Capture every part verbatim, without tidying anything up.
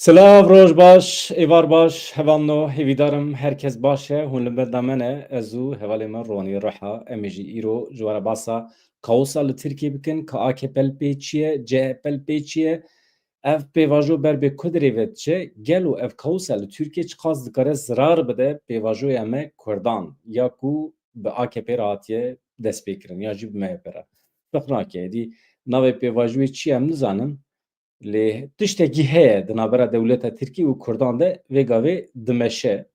Silav, roj baş, êvar baş, hevalno, hêvîdarim herkes baş e, hûn li ber de me ne, ez û hevalê me Ronî Riha, em ê jî îro ji we re basa kaosa li Tirkiyê bikin, ka A K P li pê çi ye, C H P li pê çi ye, ev pêvajo ber bê ku dirê ve diçe, gelo ev kaosa li Tirkiyê çiqas dikare zirar bide pêvajoya me Kurdan, ya ku bi A K P re hatiye destpêkirin, ya jî bi M H P re. Ferq nake, êdî navê pêvajoyê çi ye em nizanin, lê tiştekî heye di navbera dewleta Tirkî û Kurdan de vê gavê dimeşe.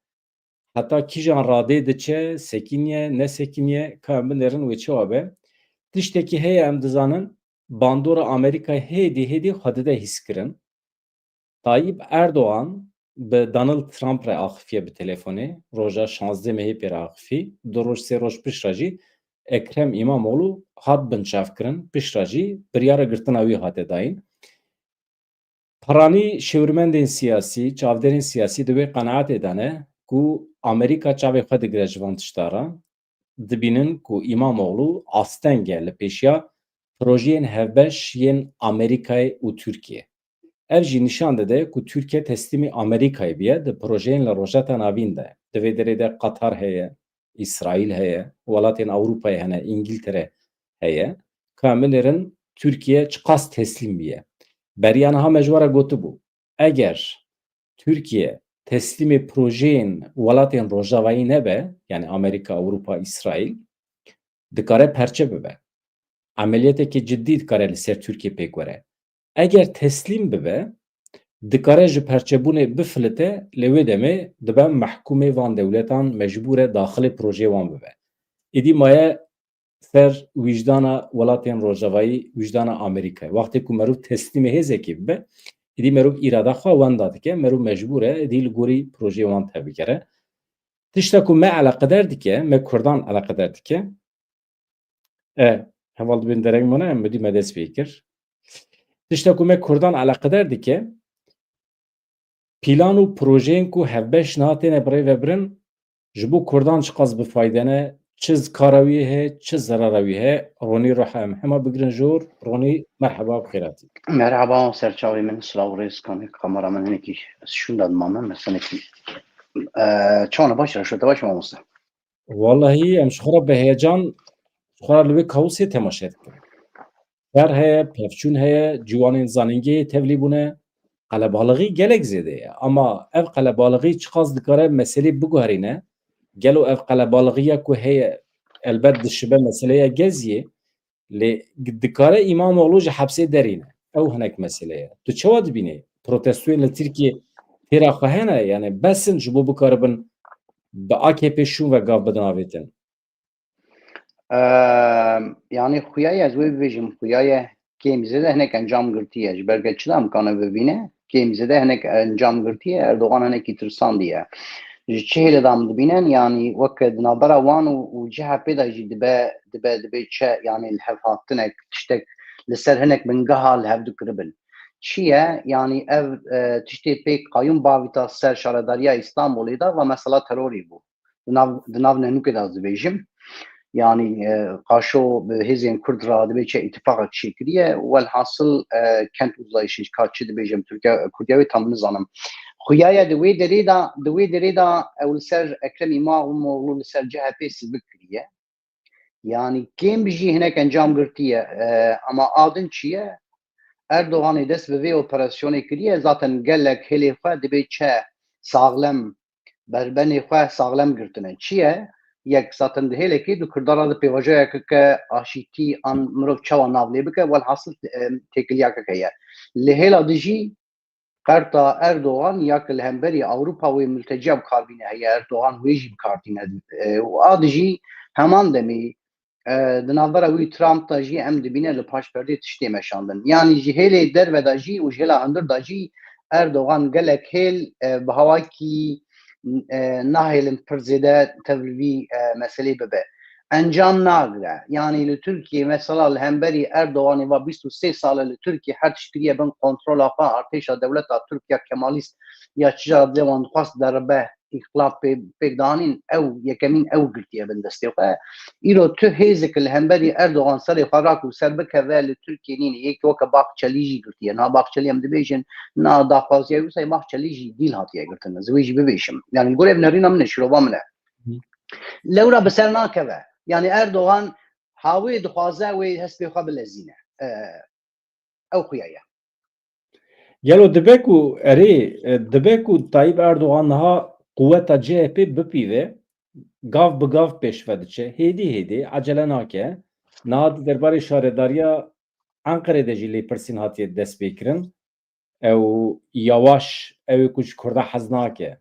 Heta kîjan radê diçe, sekiniye, nesekiniye, ka em binêrin wê çawa be. Tiştekî heye em dizanin, bandora Amerîkayê hêdî hêdî xwe dide hîskirin. Tayyip Erdogan bi Donald Trump re axifiye bi telefonê, roja şazdeh mehê pê re axifî, du roj sê roj pişt re jî Ekrem İmamoğlu hat binçavkirin, pişt re jî biryara girtina wî hate dayîn. Piranî şêwirmendên siyasî, çavdêrên siyasî di wê qenaetê de ne ku Amerîka çavê xwe digire ji van tişta re, dibînin ku Îmamoğlu asteng e li pêşiya projeyên hevbeş yên Amerîkayê û Tirkiyê. Ev jî nîşan dide ku Tirkiye teslîmî Amerîkayê bûye di projeyên li Rojhilata Navîn de. Di vê derê de Qatar heye, Îsraîl heye, welatên Ewropayê hene, Îngiltere heye. Ka em binêrin Tirkiye çiqas teslîm bûye. Beriya niha me ji we re gotibû, eger Tirkiye teslîmê projeyên welatên Rojavayî nebe, yani Amerîka, Ewropa, Îsraîl, dikare perçe bibe. Emeliyeteke cidî dikare li ser Tirkiye pêk were. Eger teslîm bibe, dikare ji perçebûnê bifilite, lê wê demê dibe mehkûmê van dewletan, mecbûr e daxilê projeyê wan bibe. Êdî maye ser wijdana welatên Rojavayî, wijdana Amerîkayê. Wextê ku merov teslîmê hêzekê bibe, êdî merov îrada xwe wenda dike, merov mecbûr e êdî li gorî projeyê wan tevbigere. Tişta ku me eleqeder dike, me Kurdan eleqeder dike, e, heval dibên dereng mane, em bi dî me dest pê kir. Tişta ku me Kurdan eleqeder dike, pîlan û projeyên ku hevbeş niha têne birêvebirin, ji bo Kurdan çiqas bi fayde ne, çi kara wî heye, çi zerara wî heye, Ronî Riha em hema bigirin jor. Ronî, merheba, bi xêr hatî. Merheba, serçavê min, silav û rêz, kanê kamera min hinekî ez şûnda dimame, me senekî, e, çawa ne, baş e, reşo te baş e, mamoste? Wallahî em ji xwe re bi heyecan, ji xwe re li wê kaosê temaşe dikin. Şer heye, pevçûn heye, ciwanên zanîngehê tevlî bûne. Qelebalixî gelek zêde ye. Ama ev qelebalixî çiqas dikare meselê biguherîne? Gelo ev qelebalixî ya ku heye, elbet dişibe meseleya Geziyê, lê dikare Îmamoğlu ji hepsê derîne? Ew hinek mesele ye. Tu çawa dibînî? Protestoyên li Tirkiyê têra xwe hene? Yani bes in ji bo bikaribin bi A K P şûn ve gav bidin avêtin? Eee, yani xuya ye, ez wê bibêjim, xuya ye, kêm zêde hinek encam girtiye. Ji ber ke çi de em kane bibîne, kêm zêde hinek encam girtiye, Erdogan hinekî tirsandiye. Ji çi hêle de em dibînin, yani weke di navbera wan û, û C H P de jî dibe, dibe, dibe çi, yani li hev hatinek, tiştek li ser hinek bingeha li hev dikiribin. Çi ye? Yani ev, e, tiştê pêk qayûm bavîta ser şaredariya Îstanbulê de ve mesela terorî bû. Di nav, di nav nenûkê de ez dibêjim. Yanî, e, qaşo bi hêzên Kurd re dibê çi îtîfaqek çêkiriye. Welhasil, e, kent uzlaşîş ka çi dibêjim, Tirkiye, Kurdiya wê tam nizanim. Xuya ye di wê derê de, di wê derê de ew li ser Ekrem Îmamoğlu li ser C H P sivik kiriye. Yanî kêm jî hinek encam girtiye. E, ama a din çi ye? Erdoganê dest bi vê operasyonê kiriye. Zaten gelek hêlê xwe dibê çi saxlem berbenê xwe saxlem girtine. Çi ye? Yek, zaten di hêlekê di Kurdan re di pêvajoyeke ke aşîtî an mirov çawa nav lê bike, welhasil, e, têkiliyakek heye. Li hêla dijî qerta Erdogan ya ki li hemberî Ewropa wê multeciya bi kar bîne heye, Erdogan wê jî bi kar tîne. E, û a dijî heman demî e, di navbera wî Trump de jî em dibîne li paş perdê tiştê meşandin. Yanî ji hêlê derve de jî û ji hêla hundir de jî Erdogan gelek hêl, e, bi hawakî, e, nahêlin pir zêde tevlî vî, e, meselê bibe. encam nagire. Yanî li Tirkiyê mesela li hemberî Erdoganê va bîst û sê sal e li Tirkiyê her tişt kiriye bin kontrola xwe, artêşa dewleta Tirk ya Kemalîst ya çi jara dê wan dixwast deribe, înqilab pê-, pêk danîn, ew yekemîn ew girtiye bin destê xwe. Îro tu hêzik li hemberî Erdogan serê xwe rak û ser bikeve li Tirkiyê nîne. Yek weke Bahçelî jî girtiye. Niha Bahçelî em dibêjin, na daxwaziya Rûsyayê Bahçelî jî dîl hatiye girtin. Ez wê jî bibêjim. Yanî li gorî ev nerîna min e, şirova min e. Lewra bi ser nakeve. Yanî Erdogan hawê dixwaze wê hespê xwe bilezîne. E, ew xuya ye. Gelo dibe ku, erê, e, dibe ku Tayyip Erdogan niha quweta C H P bipîve, gav bi gav pêş ve diçe, hêdî hêdî, ecele nake. Niha di derbarê şaredariya Enqerê de jî lêpirsîn hatiye destpêkirin. Ew Yawaş, ew ê ku ji Kurda hez nake,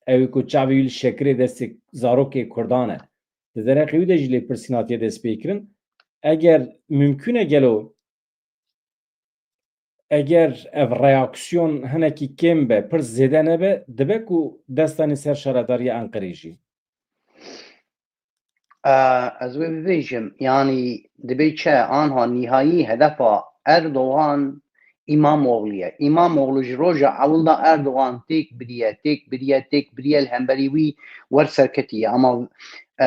ew ê ku çavê wî li şekirê destê zarokê Kurdan e. Di derheqê wî de jî lêpirsîn hatiye destpêkirin. Eger mimkûn e gelo, eger ev reaksiyon hinekî kêm be, pir zêde nebe, dibe ku destanê ser şaredariya Enqerê jî. E, ez wê bibêjim, yanî dibê çi, anha nîhayî hedefa Erdogan Îmamoğlu ye. Îmamoğlu ji roja ewil de Erdogan têk biriye, têk biriye, têk biriye, li hemberî wî wer serketiye. Ama, e,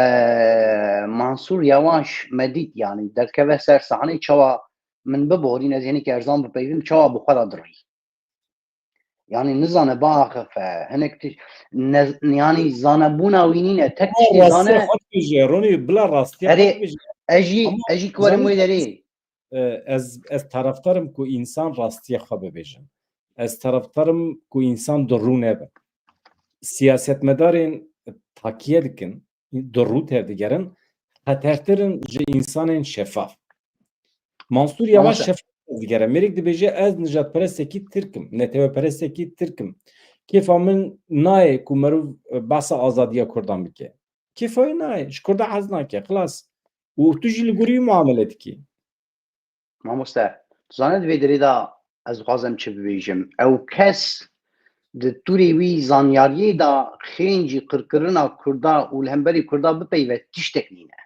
Mansûr Yawaş me dît, yanî derkeve ser sahnê, çawa min biborîn, ez hinekî erzan bipeyvim, çawa bi xwe re dirî. Yanî nizane biaxife, hinek ti-, ne-, yanî zanebûna wî nîne, tek tiştê zane. Rastiya xwe dibêje, Ronî, bila rastiya xwe dibêje. Ez jî, ez jî ku werim wê derê. E, ez, ez taraftar im ku însan rastiya xwe bibêjin. Ez taraftar im ku însan di rû nebe. Siyasetmedarên takiye dikin, di rû tevdigerin, xetertir in ji însanên şefaf. Mansûr Yawaş şefaf tevdigere. Mêrik dibêje, ez nijadperestekî Tirk im, netewperestî Tirk im. Kêfa min nayê ku meriv, e, behsa azadiya Kurdan bike. Kêfa wî nayê. Ji Kurda hez nake. Xilas. Û tu jî li gorî wî muamele dikî. Mamoste, tu zanî di vê derê de ez dixwazim çi bibêjim. Ew kes di tûrê wî zanyariyê de xêncî qirkirina Kurda û li hemberî Kurda bipeyve tiştek nîne.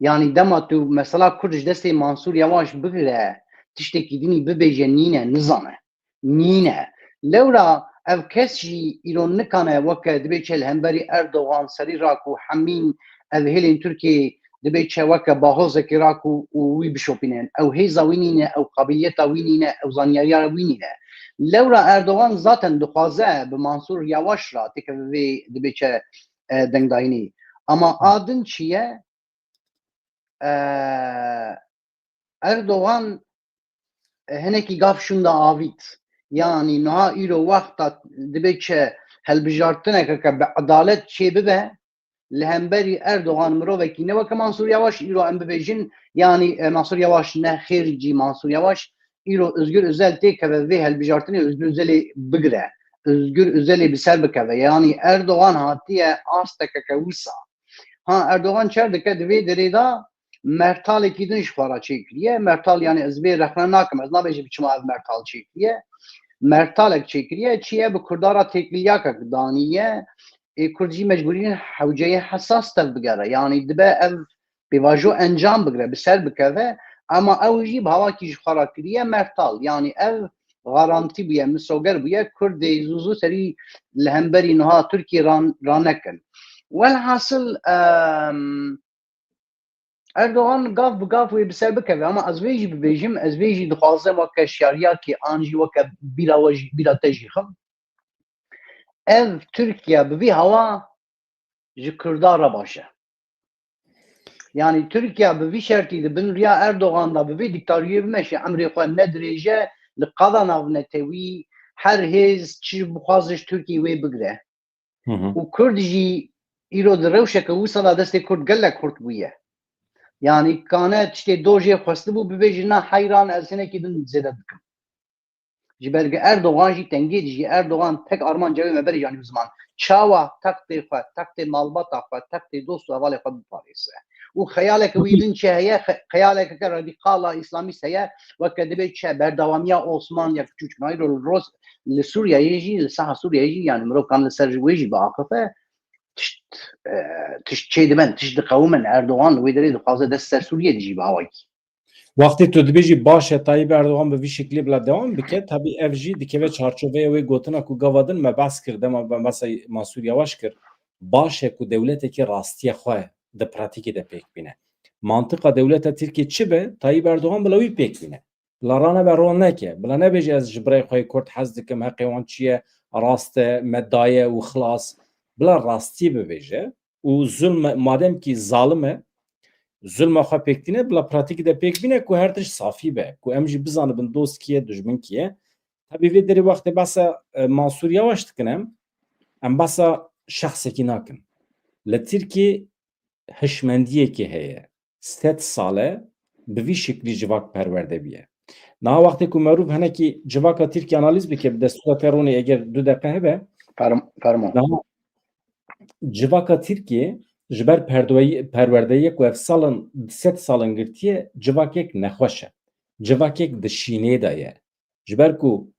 Yanî dema tu mesela Kurd ji destê Mansûr Yawaş bigire, tiştekî dinî bibêje nîne, nizane. Nîne. Lewra ev kes jî îro nikane weke dibê çi li hemberî Erdogan serî rak û hemîn ev hêlên Tirkiyê dibê çi weke bahozekî rak û, û wî bişopînin. Ew hêza wî nîne, ew qabiliyeta wî nîne, ew zanyariya wî nîne. Lewra Erdogan zaten dixwaze bi Mansûr Yawaş re têkeve vê dibê çi, e, dengdayînî. Ama a din çi ye? E, Erdogan, e, hinekî gav şûnda avît. Yanî niha îro wexta dibê çi hilbijartineke ke bi edalet çê bibe, li hemberî Erdogan mirovekî ne weke Mansûr Yawaş, îro em bibêjin, yanî, e, Mansûr Yawaş ne xêr cî Mansûr Yawaş, îro Özgür Özel têkeve vê hilbijartinê, Özgür Özelê bigire. Özgür Özelê bi ser bikeve. Yanî Erdogan hatiye astekeke wisa. Ha, Erdogan çer dike, di vê derê de mertalekî din ji xwe re çêkiriye. Mertal, yanî ez vê rexne nakim, ez nabêjim çima ev mertal çêkiriye. Mertalek çêkiriye, çi ye, bi Kurda re têkiliyakek daniye. Ê Kurd jî mecbûrî hewceyê hesas tev bigere. Yanî dibe ev pêvajo encam bigire, bi ser bikeve. Ama ew jî bi hawakî ji xwe re kiriye mertal. Yanî ev garantî bûye, misoger bûye, Kurdê zû zû serî li hemberî niha Tirkiyê ran-, ranekin. Welhasil, em, Erdogan gav bi gav wê bi ser bikeve, ama ez vê jî bibêjim, ez vê jî dixwazim weke şiyariyakê an jî weke bîra we jî, bîra te jî xim. Ev Tirkiye bi vî hawa ji Kurda re baş e. Yanî Tirkiye bi vî şertî di bin riya Erdogan de bi vî dîktariyê bimeşe, emrê xwe ne dirêj e, li qada navnetewî her hêz çi bixwaze ji Tirkiyê wê bigire. Û Kurd jî îro di rewşeke wisa de destê Kurd gelek xurt bûye. Yanî kane tiştê dojê xwestibû bibêje, na heyran ez hinekî din zêde dikim. Ji ber ku Erdogan jî tengê dijî, Erdogan tek armanca wê me berê janî bi ziman. Çawa textê xwe, textê malbata xwe, textê dost û hevalê xwe biparêze. Û xeyaleke wî din çi heye, xe-, xeyaleke radîkala îslamîst heye, weke dibê çi berdewamiya Osman ya çûçik. Îro li Ros-, li Sûriyeyê jî, li saha Sûriyeyê jî, yanî mirov kan li ser wê jî biaxife. tişt, e, tişt çêdibin, tişt diqewimin. Erdogan li wê derê dixwaze dest ser Sûriyê dijî bi awakî. Wextê tu dibêjî baş e, Tayyip Erdogan bi vî şeklî bila dewam bike, tabî ev jî dikeve çarçoveya wê gotina ku gava din me behs kir, dema me behsa Mansûr Yavaş kir. Baş e ku dewletekî rastiya xwe di pratîkê de pêk bîne. Mantiqa dewleta Tirkiyê çi be, Tayyip Erdogan bila wî pêk bîne. Bila ranebe ron neke, bila nebêje ez ji birayê xwe yê Kurd hez dikim, heqê wan çi ye, rast e, me daye û xilas. Bila rastî bibêje û zulm, madem kî zalim e, zulma xwe pêk tîne, bila pratîkî de pêk bîne ku her tişt safî be, ku em jî bizanibin dost kî ye, dijmin kî ye. Tabî vê derê wextê behsa, e, Mansûr Yavaş dikin em, em behsa şexsekî nakin. Li Tirkiyê hişmendiyekê heye. Sed sal e bi vî şeklî civak perwerde bûye. Niha wextê ku merûv hinekî civaka Tirkiyê analîz bike, bi destûra te Ronî, eger du deqe hebe. Ferm-, fermo. Niha civaka Tirkiyê ji ber perdweyî-, perwerdeyê ku ev salin, sed salin girtiye, civakek nexweş e. Civakek di şînê de ye. Ji ber ku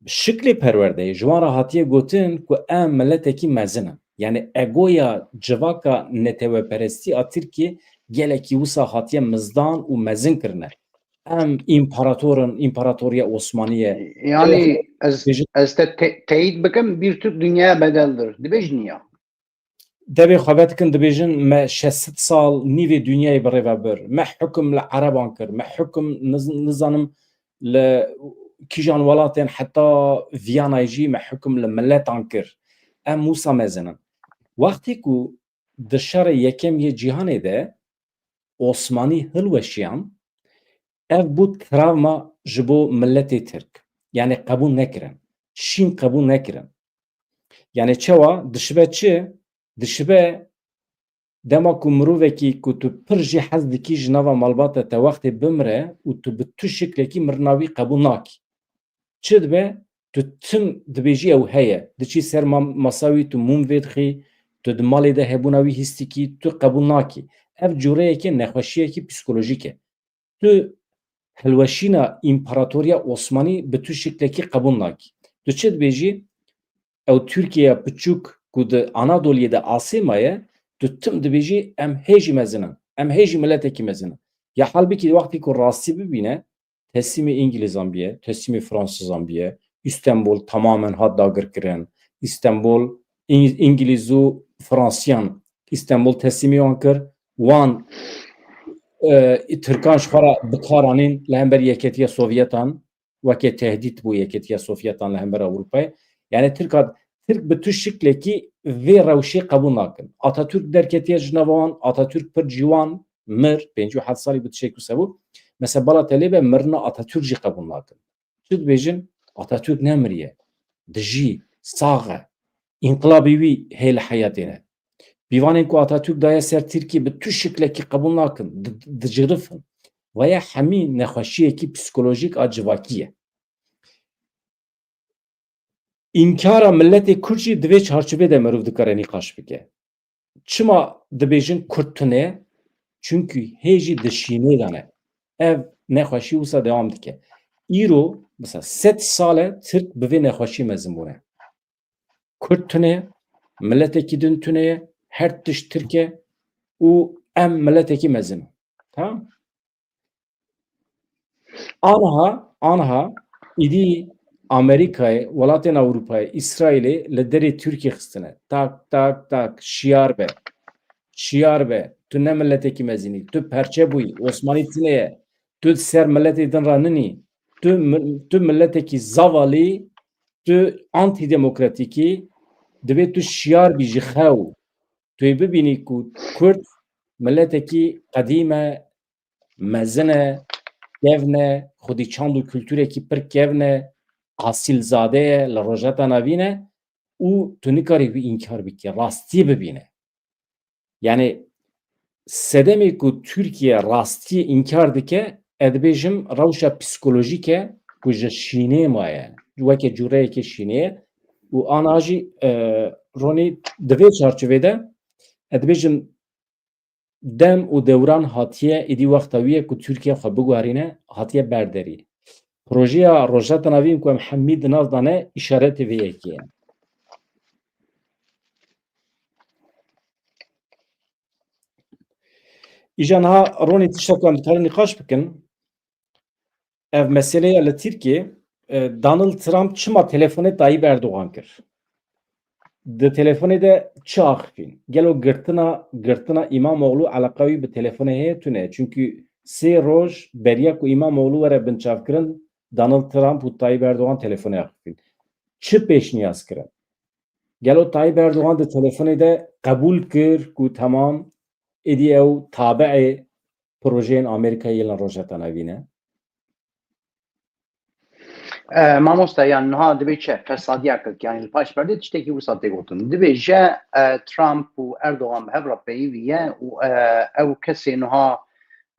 bi şiklê perwerdeyê ji wan re hatiye gotin ku em miletekî mezin in. Yani egoya civaka neteweperestî a Tirkiyê gelekî wisa hatiye mizdan û mezin kirine. Em împarator in, împaratoriya Osmanî ye. Yani ez, ez te, te, teyit bikim, bir Türk dünyaya bedeldir. Dibêjin ya. Devê xwe vedikin, dibêjin me şeş sed sal nîvê dinyayê bi rê ve bir. Me hukm li Ereban kir. Me hukm niz-, nizanim li kîjan welatên heta Viyanayê jî me hukm li miletan kir. Em wisa mezin in. Wextê ku di şerê yekem yê cîhanê de Osmanî hilweşiyan, ev bû travma ji bo miletê Tirk. Yani qebûl nekirin. Şîn qebûl nekirin. Yani çawa dişibe çi? Dişibe dema ku mirovekî ku tu pir jî hez dikî ji nava malbata te wextê bimire û tu bi tu şiklekî mirina wî qebûl nakî. Çi dibe? Tu tim dibêjî ew heye. Diçî ser ma-, masa wî, tu mûm vêdixî, tu di malê de hebûna wî hîs dikî, tu qebûl nakî. Ev cûreyekê nexweşiyekî psîkolojîk e. Tu hilweşîna împaratoriya Osmanî bi tu şiklekî qebûl nakî. Tu çi dibêjî? Ew Tirkiyeya piçûk ku di Anadoliyê de asê maye, tu tim dibêjî em hê jî mezin in. Em hê jî miletekî mezin in. Ya halbikî wextê ku rastî bibîne, teslîmê Îngilîzan biye, teslîmê Fransizan biye. Îstanbul tamamen hat dagirkirin. Îstanbul, Îng-, Îngilîz û Fransiyan Îstanbul teslîmê wan kir. Wan, e, Tirkan ji xwe re bi kar anîn li hember Yeketiya Sovyetan, weke tehdît bû Yeketiya Sovyetan li hember Ewropayê. Yani Tirka, Tirk bi tu şiklekî vê rewşê qebûl nakin. Atatürk derketiye ji nava wan, Atatürk pir ciwan mir, pêncî û heft salî bû tişek wisa bû. Mesela bala te lê be, mirina Atatürk jî qebûl nakin. Çi dibêjin? Atatürk nemiriye. Dijî, sax e. Înqilabê wî hê li heyatê ne. Pîvanên ku Atatürk daye ser Tirkiyê bi tu şiklekî qebûl nakin, di-, dicirifin. Vaya hemî nexweşiyekî psîkolojîk a civakî ye. Înkara miletê Kurd jî di vê çarçovê de merûv dikare nîqaş bike. Çima dibêjin Kurd tune? Çunkî hê jî di şînê de ne. Ev nexweşî wisa dewam dike. Îro, mesela sed sal e Tirk bi vê nexweşî mezin bûne. Kurd tune, miletekî din tune ye, her tişt Tirk e û em miletekî mezin in. Tamam? Anha, anha îdî Amerîkayê, welatên Ewropayê, Îsraîlê li derê Tirkiyê xistine. Tak, tak, tak, şiyar be. Şiyar be. Tu ne miletekî mezin î. Tu perçe bûyî. Osmanî tune ye. Tu di ser miletê din re ninî. Tu mi-, tu miletekî zavalî, tu antîdemokratîkî, divê tu şiyar bî ji xew. Tu yê bibînî ku Kurd miletekî qedîm e, mezin e, kevn e, xwedî çand û kulturekî pir kevn e, asîlzade ye, li Rojheta Navîn e û tu nikarî wî înkar bikî, rastî bibîne. Yani sedemê ku Tirkiye rastiyê înkar dike, ez dibêjim rewşa psîkolojîk e ku ji şînê maye, weke cûreyekê şînê ye. Û ana jî, e, Ronî, di vê çarçovê de ez dibêjim dem û dewran hatiye, êdî wexta wî ye ku Tirkiye xwe biguherîne, hatiye ber derî. Projeya Rojheta Navîn ku em hemî di nav de ne, îşaretê vê yekê ye. Îja niha Ronî tiştek em dikarin nîqaş bikin. Ev meseleya li Tirkiyê, e, Donald Trump çima telefonê Tayyip Erdogan kir? Di telefonê de çi axifîn? Gelo girtina, girtina Îmamoğlu eleqa wî bi telefonê heye tune? Çünkü sê roj beriya ku Îmamoğlu were binçavkirin, Donald Trump û Tayyip Erdogan telefonê axifîn. Çi pêşniyaz kirin? Gelo Tayyip Erdogan di telefonê de qebûl kir ku temam, êdî ew tabi'ê projeyên Amerîkayê yên Rojheta Navîn e? E, mamoste, yan niha dibê çi? Fesadiyek, yani li paş perdê tiştekî wisa tê gotin. Dibêje, e, Trump û Erdogan bi hev re peyivî ye û, e, ew kesê niha,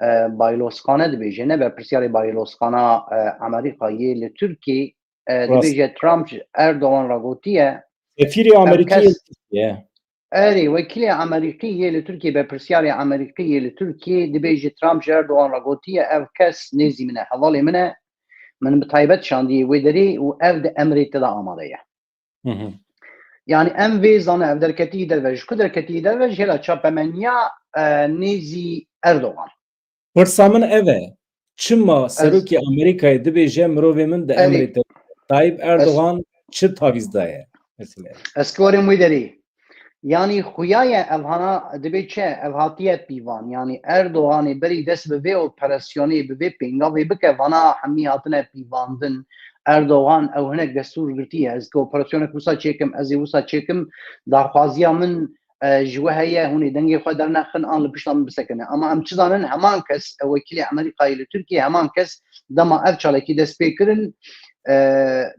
e, Baylosxane dibêje, ne berpirsiyarê Baylosxana, e, Amerîka yê li Tirkiyê, e, dibêje Trump ji Erdogan re gotiye. Sefîrê Amerîkî yê li Tirkiyê. Erê, wekîlê Amerîkî yê li Tirkiyê, berpirsiyarê Amerîkî yê li Tirkiyê dibêje Trump ji Erdogan re gotiye, ev kes nêzî min e, hevalê min e, min bi taybet şandiye wê derê û ev di emrê te de amade ye. Yani em vê zane ev derketî derve, ji ku derketî derve, ji hêla çapemeniya, e, nêzî Erdogan. Pirsa min ev e. Çima serokê Amerîkayê dibêje mirovê min di emrê te? Tayyip Erdogan çi tavîz daye? Mesela. Ez ki werim wê derê. Yani xuya ye ev hana dibê çi? Ev hatiye pîvan. Yani Erdoganê berî dest bi vê operasyonê, bi vê pêngavê bike, vana hemî hatine pîvandin. Erdogan ew hinek destûr girtiye. Ez ki operasyonek wisa çêkim, ez ê wisa çêkim. Daxwaziya min e, ji we heye, hûn ê dengê xwe dernexin an li pişta min bisekine. Ama em çi zanin, heman kes, e, wekîlê Amerîkayê li Tirkiyê, heman kes dema ev çalakî dest pê kirin, e,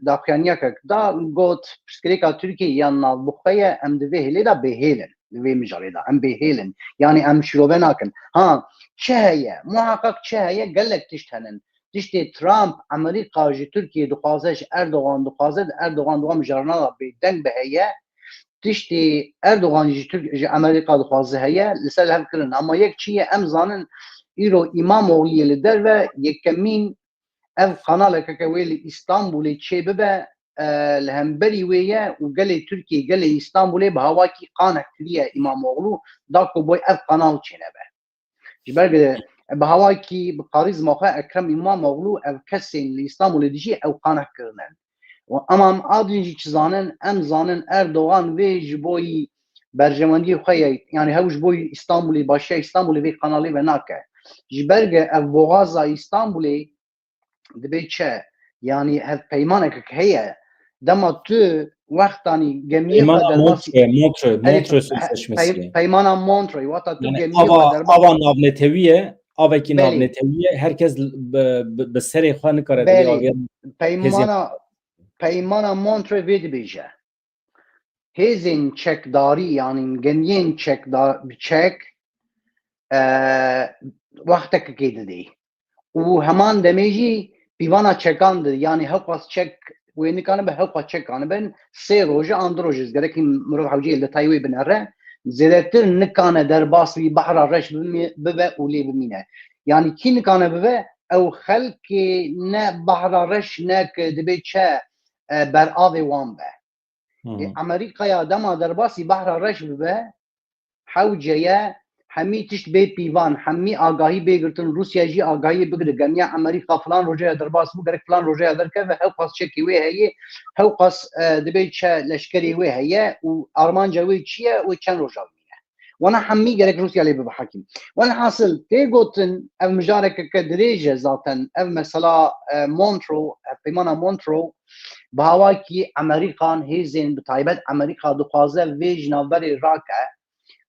daxuyaniyekek da, got, pirsgirêka Tirkiyê ya navbixwe ye, em di vê hêlê de bêhêl in, di vê mijarê de em bêhêl in. Yani em şîrove nakin. Ha, çi heye? Muhaqqaq çi heye? Gelek tişt henin. Tiştê Trump, Amerîka ji Tirkiyê dixwaze, ji Erdogan dixwaze, di Erdogan di wan mijarana de bêdeng biheye. Tiştê Erdogan ji Tirk-, ji Amerîka dixwaze heye, li ser hev kirin. Ama yek çi ye, em zanin, îro Îmamogliyê li derve yekemîn ev kanalekeke wê li Îstanbulê çê bibe, e, li hemberî wê ye û gelê Tirkiyê, gelê Îstanbulê bi hawakî qanek kiriye Îmamoglu, da ku boy ev kanal çênebe. Ji ber bi, bi hawakî, bi karîzma xwe Ekrem Îmamoglu ev kesên li Îstanbulê dijî ew qanek kirine. Û ama em adin jî çi zanin, em zanin Erdogan vê ji bo yî berjewendiyê xwe ye, yani hew ji bo yî Îstanbulê, başiya Îstanbulê vê kanalê venake. Ji ber ge ev boxaza Îstanbulê dibê çi? Yani hev peymanekek heye. Dema tu wextanî gemiyê xwe Peymana derbasî Montreux, Montreux, Erê, Montreux pe-, Sözleşmesi. Pey-, peymana Montreux, wata tu Yani gemiyê ava, xwe derbas ava navnetewî ye, avekî Belê. navnetewî ye, herkes bi, bi, bi serê xwe nikare Belê. divê aviya Peymana, peymana Montreux vê dibêje. Hêzên çekdarî, yani gemiyên çekda-, çek, e, wextekekê didê. Û heman demê jî pîvana çekan di, yani hewqas çek wê nikane be, hewqas çek kanibin, sê roje an du roje, gerek mirov hewceyê li detayê wê binere, zêdetir nikane derbas wî behra reş bimê-, bibe û lê bimîne. Yani kî nikane bibe, ew xelkê ne behra reş ne ki dibê çi, e, beravê wan be. Hı hı. Ê, Amerîkaya dema derbasî behra reş bibe, hewce ye hemî tişt bê pîvan, hemî agahî bê girtin, Rûsya jî agahiyê bigire, gemiya Amerîka filan rojeya derbas bû, gerek filan rojeya derkeve, hewqas çekê wê heye, hewqas, e, dibê çi leşkerê wê heye û armanca wê çi ye, wê çend roja bimîne. Wana hemî gerek Rûsya lê bibe hekîm. Welhasil, tê gotin, ev mijarekeke dirêj e zaten, ev mesela, e, Montreux, ev peymana Montreux, bi hawakî Amerîkan hêzên bi taybet Amerîka dixwaze vê ji navberê rake,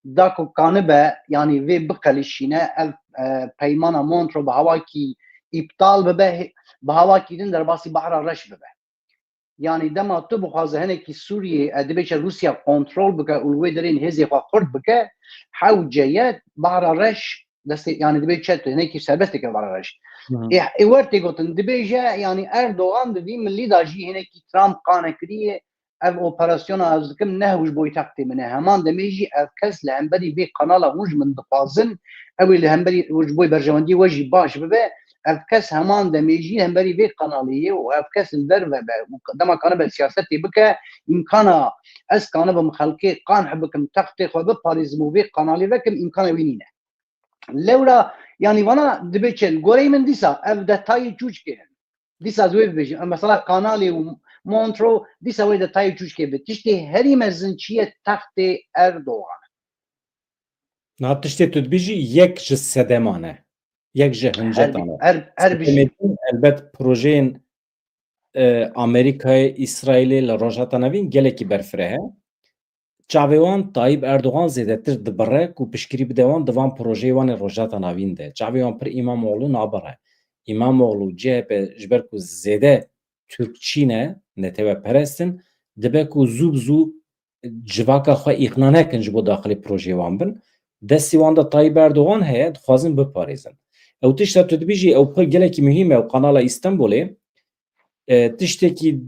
da ku kanibe, yanî vê biqelişîne, ev, e, peymana Montreux bi hawakî îptal bibe, hê-, bi hawakî din derbasî Behra Reş bibe. Yanî dema tu bixwaze hinekî Sûriyê, e, dibêje Rûsya kontrol bike û li wê derên hêzê xwe xurt bike, hewce ye Behra Reş destê, yanî dibê çi tu hinekî serbest dike Behra Reş. Hı hı. Ê, ê wer tê gotin, dibêje, yanî Erdogan di vî milî de jî hinekî Trump qane kiriye, ev operasyona ez dikim ne hew ji bo yî textê min e. Heman demê jî ev kes li hemberî vê kanala hûn ji min dixwazin, ew ê li hemberî ji bo berjewendiyê we jî baş bibe. Ev kes heman demê jî hemberî vê kanalê ye û ev kes li derve be û dema kanibe siyasetê bike, îmkana ez kanibim xelkê qanih bikim, textê xwe biparêzim û vê kanalê vekim, îmkana wî nîne. Lewra, yanî vana dibe çi? Li goreyê min dîsa ev detayê çûçkê in. Dîsa ez wê bibêjim. Em mesela Kanalê û Montreux, dîsa wê detayê çûçkê bi. Tiştê herî mezin çi ye? Textê Erdogan. Niha tiştê tu dibêjî yek ji sedeman e. Yek ji hincetan e. Her, her, her bijî. Elbet projeyên e, Amerîkayê, Îsraîlê li Rojhilata Navîn gelekî berfireh e. Çavê wan Tayyip Erdogan zêdetir dibire ku piştgirî bide wan di van projeyê wan ê Rojhilata Navîn de. Çavê wan pir Îmamoğlu nabire. Îmamoğlu, C H P ji ber ku zêde Tirkçî ne, neteweperest in, dibe ku zû bi zû civaka xwe îqna nekin ji bo daxilî projeyê wan bin. Destê wan de Tayyip Erdogan heye, dixwazin biparêzin. Ew tişta tu dibêjî, ew pir gelekî muhîm e, ew kanala Îstenbolê, e, tiştekî,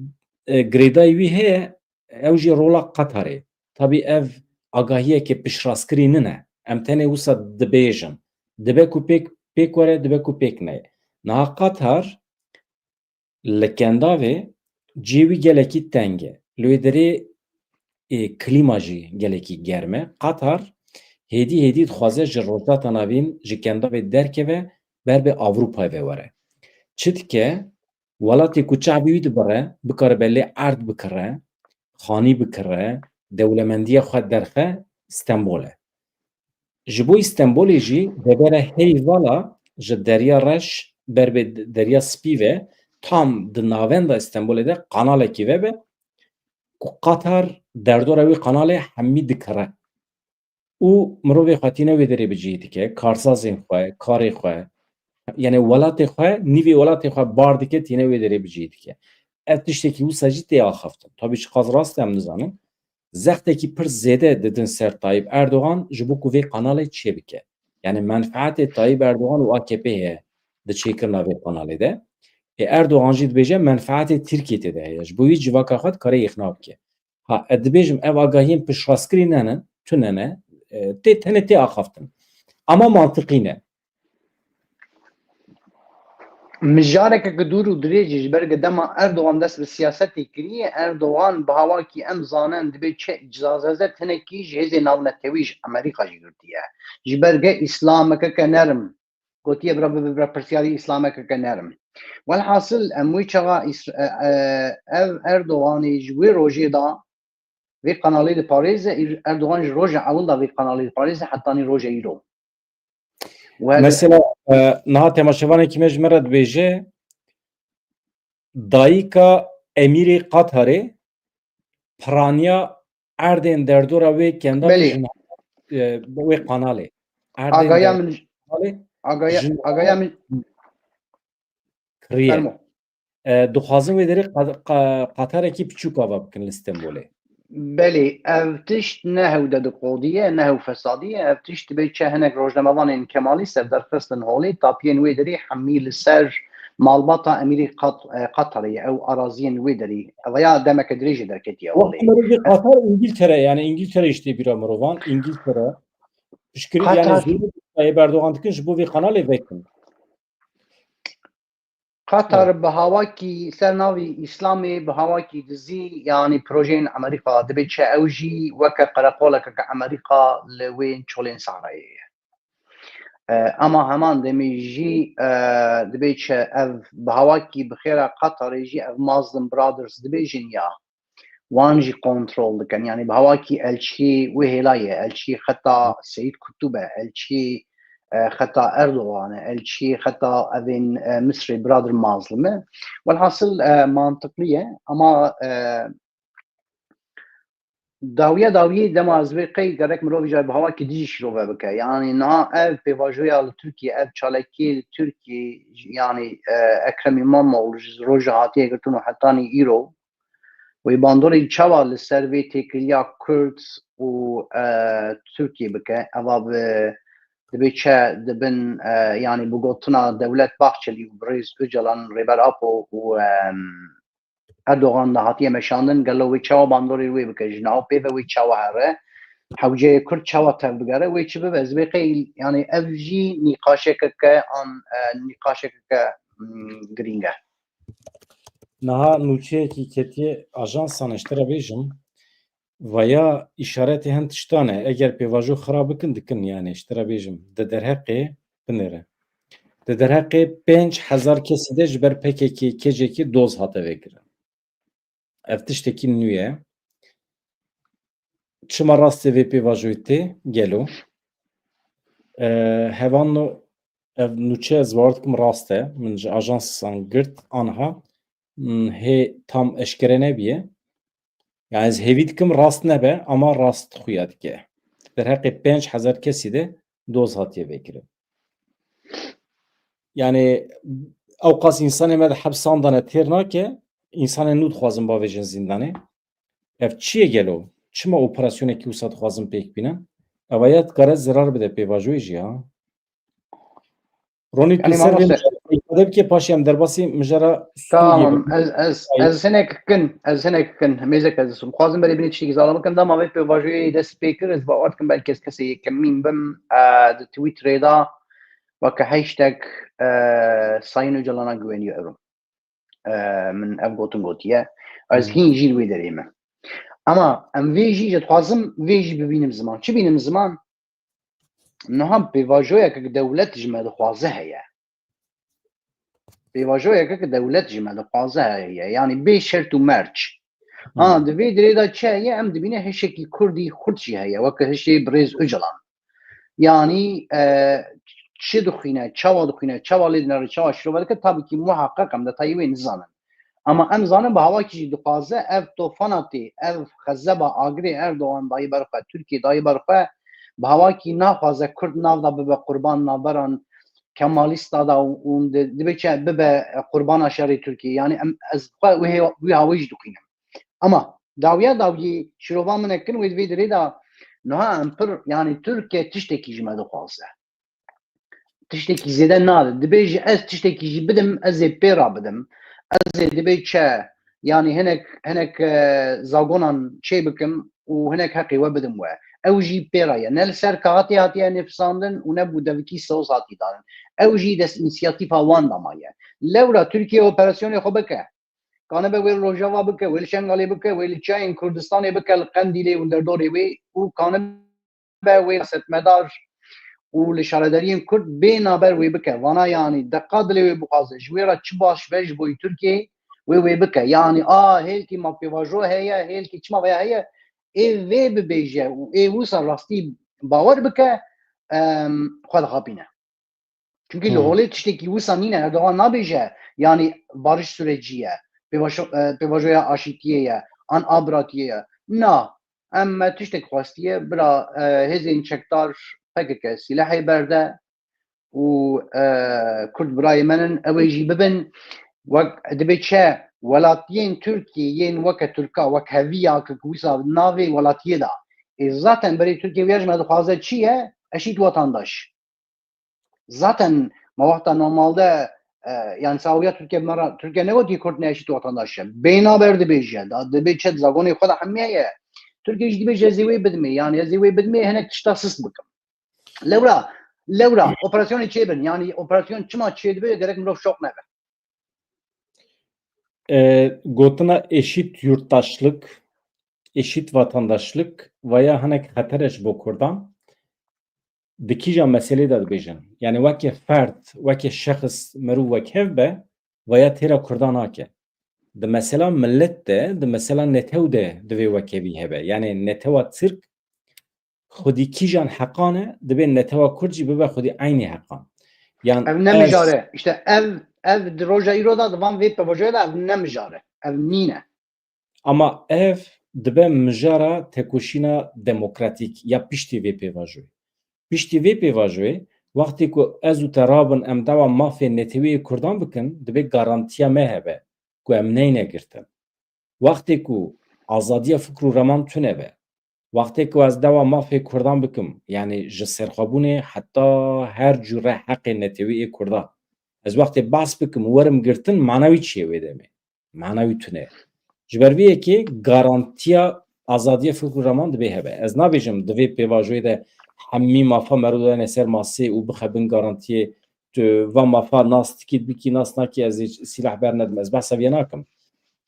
e, girêdayî wî heye, ew jî rola Qatarê. Tabî ev agahiyeke piştrastkirî nine. Em tenê wisa dibêjin. Dibe ku pêk, pêk were, dibe ku pêk neyê. Niha Qatar li Kendavê cihê wî gelekî teng e. Li wê derê, ê, klîma jî gelekî germ e. Qatar hêdî hêdî dixwaze ji Rojhilata Navîn, ji Kendavê derkeve, ber bi Ewropayê ve were. Çi dike? Welatê ku çavê wî dibire, bikaribe lê erd bikire, xanî bikire, dewlemendiya xwe derxe, Stenbol e. Ji bo Stenbolê jî devera heyvala ji Derya Reş ber bi Derya Spî ve tam di navenda Stenbolê de kanalekî vebe ku Qatar derdora wî kanalê hemî dikire. Û mirovê xwe tîne wê derê bi cihê dike, karsazên xwe, karê xwe, yani welatê xwe, nîvê welatê xwe bar dike, tîne wê derê bi cihê dike. Ev tiştekî wisa jî tê axaftin. Tabî çiqas rast e em nizanin. Zextekî pir zêde didin ser Tayyip Erdogan ji bo ku vê kanalê çêbike. Yani menfaetê Tayyip Erdogan û A K P heye di çêkirina vê kanalê de. Ê Erdogan jî dibêje menfaetê Tirkiyê tê de heye. Ji bo wî civaka xwe dikare îqna bike. Ha, ez dibêjim ev agahiyên piştrastkirî nene, tune ne, e, tê tenê tê axaftin. Ama mantiqî ne. Mijareke dûr û dirêj e, ji ber ku dema Erdogan dest bi siyasetê kiriye, Erdogan bi hawakî em zanin dibê çi cizazet hinekî ji hêzên navnetewî ji Amerîka jî girtiye. Ji ber ge îslamekeke nerm gotiye bira bibe bira pirsiyarî îslamekeke nerm. Welhasil em wê çaxa Îs-, e, e, ev Erdoganê ji wê rojê da vê kanalê diparêze, îr-, Erdogan ji roja ewil da vê kanalê diparêze hetanî roja îro. Mesela, e, niha temaşevanekî me ji me re dibêje, dayika Emîrê Qatarê piraniya erdên derdora wê Kendavê Belê. Ji niha, e, wê kanalê. Erdên Agaya min, kanalê agaya, ji niha agaya min kiriye. Fermo. E, dixwazin wê derê qa-, qa-, qatarekî piçûk ava bikin li Stenbolê. Belê, ev tişt ne hew dedikodiye, ne hew fesadiye, ev tişt dibê çi hinek rojnamevanên Kemalîst ev derxistin holê, tapiyên wê derê hemî li ser malbata Emîrê Qat-, e, Qatarê ye, ew araziyên wê derê. Ev ya demeke dirêjê derketiye holê. Wextê mirovî Qatar, Îngiltere, yani Îngiltere işte bîra mirovan, Îngiltere. Piştgirî, yani Qatar. Zor Tayyip Erdogan dikin ji bo vê kanalê vekin. Qatar bi hawakî ser navî Îslamê, bi hawakî dizî, yanî projeyên Amerîka dibê çi ew jî weke qereqolekeke Amerîka li wê çolên Sahrayê ye. E, ama heman demê jî, e, dibê çi ev bi hawakî bi xêra Qatarê jî ev Muslim Brothers dibêjin ya. Wan jî kontrol dikin. Yanî bi hawakî elçî wê hêla ye. Elçî xeta Seyîd Kutûb e. Elçî, e, xeta Erdogan e. Elçî xeta evên, e, Misrê Brother Muslim e. Welhasil, e, mantiqlî ye. Ama, e, dawiya dawiyê dema ez vê qey gerek mirovî jî bi hawakî dijî şîrove bike. Yanî niha ev pêvajoya li Tirkiye, ev çalakiyê li Tirkiye, yanî, e, Ekrem İmamoğlu ji roja hatiye girtin û hetanî îro, wê bandorê çawa li ser vê têkiliya Kurd û, e, Tirkiye bike? Eva bi, dibê çi dibin, e, yanî bi gotina Dewlet Bahçelî û birêz Ocalan, Rêber Apo û, e, Erdogan de hatiye meşandin, gelo wê çawa bandorê wê bike? Ji nav pê ve wê çawa here? Hewceyê Kurd çawa tev bigere? Wê çi bibe? Ez vê qey, yanî ev jî nîqaşekeke an, e, nîqaşekeke, mm, girîng e. Niha nûçeyekî ketiye ajansan, ez ji te re bêjim. Vaya îşaretê hin tiştan e. Eger pêvajo xira bikin, dikin, yani, ji te re bêjim, di derheqê, binêre. Di derheqê pênc hezar kesî de ji ber P K K kecekî doz hate vekirin. Ev tiştekî nû ye. Çima rastê vê pêvajoyê tê, gelo? E, hevano, ev nûçe ez bawer dikim rast e. Min ji ajansan girt, anha, hmm, hê tam eşkere nebiye. Yani ez hêvî dikim rast nebe, ama rast xuya dike. Derheqê pênc hezar kesî de doz hatiye vekirin. Yani ew qas însanê me di hepsan de ne têr nake, însanên nû dixwazin bavêjin zîndanê. Ev çi ye gelo? Çima operasyonekî wisa dixwazin pêk bînin? Ev ya dikare zerar bide pêvajoyê jî, ha? Ronî, tu Yani ser vê mamoste. Îfade bike, paşê em derbasî mijara Sûriyê Tamam, bikin. ez, ez, Ay. ez hinek kin, ez hinek kin, mêzek ez disim. Xwazim berê binê tiştekî zala bikim, dema vê pêvajoyê dest pê kir, ez bawer dikim belkî ez kesê yekemîn bim, e, di Twitterê de weke hashtag, e, Sayın Öcalan'a güveniyorum. E, min ev gotin gotiye. Ez Hmm. hîn jî li wê derê me. Ama em vê jî, ez dixwazim vê jî bibînim ziman. Çi bînim ziman? Niha pêvajoyeke ki dewlet ji me dixwaze heye. Pêvajoyeke ki dewlet ji me dixwaze heye. Yani bê şert û merc. Ha, Hmm. di vê dirê de çi heye? Em dibîne hişekî Kurdî xurt jî heye. Weke hişê birêz Ocalan. Yani, e, çi dixwîne, çawa dixwîne, çawa lê dinere, çawa şirove dike, tabii ki muhaqqeq em detayê wê nizanin. Ama em zanin bi hawakî jî dixwaze ev tofana tê, ev xezeba agirê Erdogan dayî ber xwe, Tirkiye dayî ber xwe, bi hawakî naxwaze Kurd nav da bibe qurban navberan Kemalîsta da û, û di-, dibe çi bibe qurbana şerê Tirkiye. Yani em, ez xwe wê, wê hawê jî dixwînim. Ama dawiya dawiyê şirova min e kin wê di vê dirê de niha em pir, yani Tirkiye tiştekî ji me dixwaze. Tiştekî zêde nade. Dibêje ez tiştekî jî bidim, ez ê pê re bidim. Ez ê dibê çi, yani hinek, hinek, e, zagonan çê bikim û hinek heqê we bidim we. Ew jî pê re ye. Ne li ser kaxetê hatiye nivîsandin û ne bi devkî soz hatiye danin. Ew jî dest însiyatîfa wan de maye. Lewra Tirkiye operasyonê xwe bike. Kanibe wê li Rojava bike, wê li Şengalê bike, wê li çiyayên Kurdistanê bike, li Qendîlê û derdorê wê û kanibe wê siyasetmedar û li şaredariyên Kurd bê naber wê bike. Vana, yanî deqa dilê wê bixwaze, ji wê re çi baş be ji bo Tirkiyeyê, wê wê bike. Yanî a hêlkî ma pêvajo heye, hêlkî çima veya heye, ê vê bibêje û ê wisa rastî bawer bike, em, xwe dixapîne. Çimkî li Hmm. holê tiştekî wisa nîne. Erdogan nabêje, yanî barış sürecî ye, pêvajo-, e, pêvajoya aşîtiyê ye, an a biratiyê ye. Na, em me tiştek xwestiye, bira, e, hêzên çekdar P K K sîlehê berde û, e, Kurd birayê me nin, ew ê jî bibin. Wek, dibê çi welatiyên Tirkiyê yên weke Tirka, wek heviya ki wisa navê welatiyê de. Ê zaten berê Tirkiye wiya ji me dixwaze çi ye? Eşît vatandaş. Zaten ma wexta normalde, e, yani sawiya Tirkiye me re, Tirkiye negotiye Kurd ne eşît vatandaş e. Bê naber dibêje, da dibê çet zagonê xwe de hemiye ye. Tirkiye jî dibêje ez ê wê bidimê, yani ez ê wê bidimê hinek tişta sist bikim. Lewra, lewra, operasyonê çê bin, yani operasyon çima çê dibe, gerek mirov şok nebe. E, gotina eşît yurttaşlık, eşît vatandaşlık, vaya hinek xeter e ji bo Kurdan. Di kîja meselê de dibêjin. Yani weke ferd, weke şexs, merû wekhev be, vaya têra Kurdan nake. Di mesela millet de, di mesela netew de divê wekevî hebe. Yani netewa Tirk xwedî kîjan heqan e, dibê netewa Kurd jî bibe xwedî eynî heqan. Yan Ev ne ez mijare. İşte ev, ev di roja îro de di van vê pêvajoyê de ev ne mijare. Ev nîne. Ama ev dibe mijara tekoşîna demokratîk ya piştî vê pêvajoyê. Piştî vê pêvajoyê, wextê ku ez û te rabin em dawa mafê neteweyê Kurdan bikin, dibe garantiya me hebe ku em neyne girtin. Wextê ku azadiya fikr û reman tune be, wextê ku ez dawa mafê Kurdan bikim, yani ji serxwebûnê heta her cure heqê netewî ê Kurdan, ez wextê behs bikim û werim girtin, mana wî çi ye wê demê? Mana wî tune ye. Ji ber vê yekê garantiya azadiya fikr û reman dibê hebe. Ez nabêjim di vê pêvajoyê de hemî mafa merû dane ser masê û bixe bin garantiyê tu va mafa nas dikî, bikî, nas nakî, ez ê sîlah bernedim. Ez behsa vê nakim.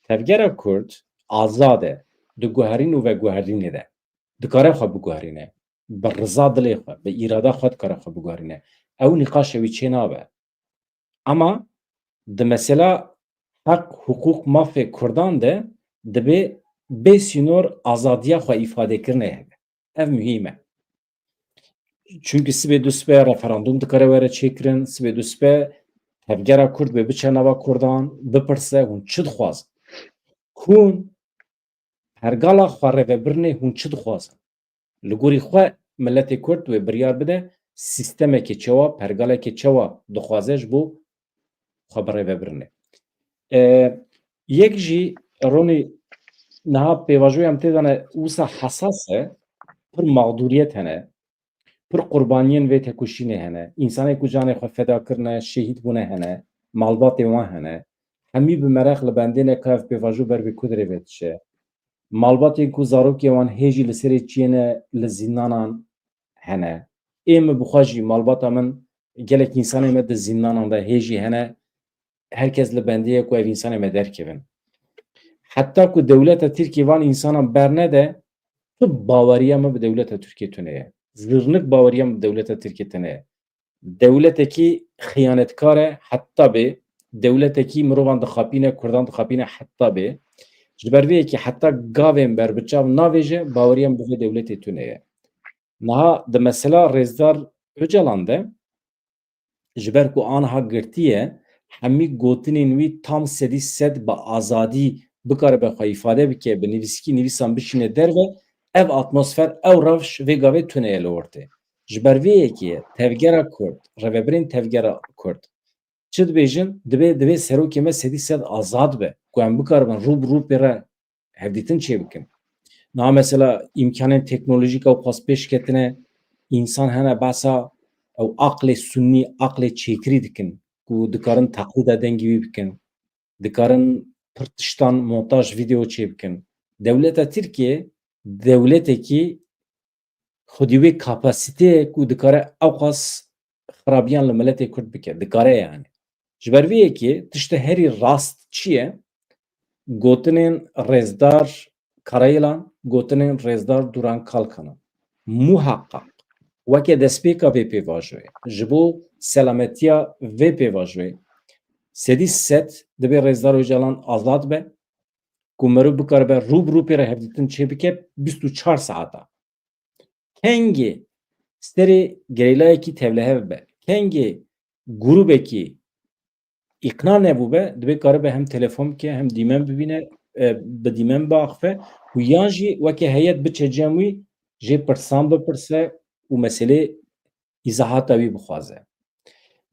Tevgera Kurd azad e. di guherîn û veguherînê de. Dikare xwe biguherîne. Bi riza dilê xwe, bi îrada xwe dikare xwe biguherîne. Ew nîqaşê wî çê nabe. Ema di mesela heq, hiqûq, mafê Kurdan de dibê bê sînor azadiya xwe îfadekirinê hebe. Ev muhîm e. Çimkî sibê dû sibe referandûm dikare were çêkirin, sibê dû sibe tevgera Kurd bê biçe nava Kurdan, bipirse hûn çi dixwazin? Hûn pergala xwe rêvebirinê hûn çi dixwazin? Li gorî xwe miletê Kurd wê biryar bide, sîstemekê çawa, pergalekê çawa dixwaze ji bo xwe birêvebirinê. E, yek jî Ronî niha pêvajoya em tê de ne wisa hesas e, pir mexdûriyet hene, pir qurbaniyên vê tekoşînê hene, însanê ku canê xwe feda kirine, şehîd bûne hene, malbatê wan hene. Hemî bi mereq li bendê ne ka ev pêvajo ber vê ku dirê ve diçe. Malbatên ku zarokê wan hê jî li serê çiyê ne li zîndanan hene. Ê min bi xwe jî malbata min gelek însanê me di zîndanan de hê jî hene. Her kes li bendê ye ku ev însanê me derkevin. Heta ku dewleta Tirkiyê van însanan bernede, tu baweriya min bi dewleta Tirkiyê tune ye. Zirnik baweriya min bi dewleta Tirkiyê tune ye. Dewletekî xiyanetkar e heta bê, dewletekî mirovan dixapîne, Kurdan dixapîne heta bê. Ji ber vê yekê heta gavên berbiçav navêje, baweriya min bi vê dewletê tune ye. Niha di mesela Rêzdar Ocalan de, ji ber ku aniha girtî ye, hemî gotinên wî tam sedî sed bi azadî bikaribe xwe îfade bike, bi nivîskî nivîsan bişîne derve, ev atmosfer, ew rewş vê gavê tune ye li ortê. Ji ber vê yekê ye, tevgera Kurd, rêvebirên tevgera Kurd çi dibêjin? Dibê, divê serokê me sedî sed azad be, ku em bikaribin rû bi rû pê re hevdîtin çêbikin. Niha mesela îmkanên teknolojîk ew qas pêş ketine, însan hene behsa ew aqlê sunnî, aqlê çêkirî dikin ku dikarin teqlîda dengê wî bikin, dikarin pir tiştan montaj, vîdeo çêbikin. Dewleta Tirkiyê dewletekî xwedî wê kapasiteyê ku dikare ewqas xirabiyan li miletê Kurd bike. Dikare yani. Ji ber vê yekê tiştê herî rast çi ye? Gotinên Rêzdar Karayilan, gotinên Rêzdar Duran Kalkan in. Muheqaq weke destpêka vê pêvajoyê, ji bo selametiya vê pêvajoyê, sedî sed dibê Rêzdar Ocalan azad be, ku meriv bikaribe rû bi rû pê re hevdîtin çêbike bîst û çar saeta. Kengê serê gerîlayekî tevlihev be, kengê grûbekî îqna nebûbe, dibê karibe hem telefon bike, hem dîmen bibîne, e, bi dîmen biaxife û yan jî weke heyet biçe cem wî, jê pirsan bipirse û meselê îzahata wî bixwaze.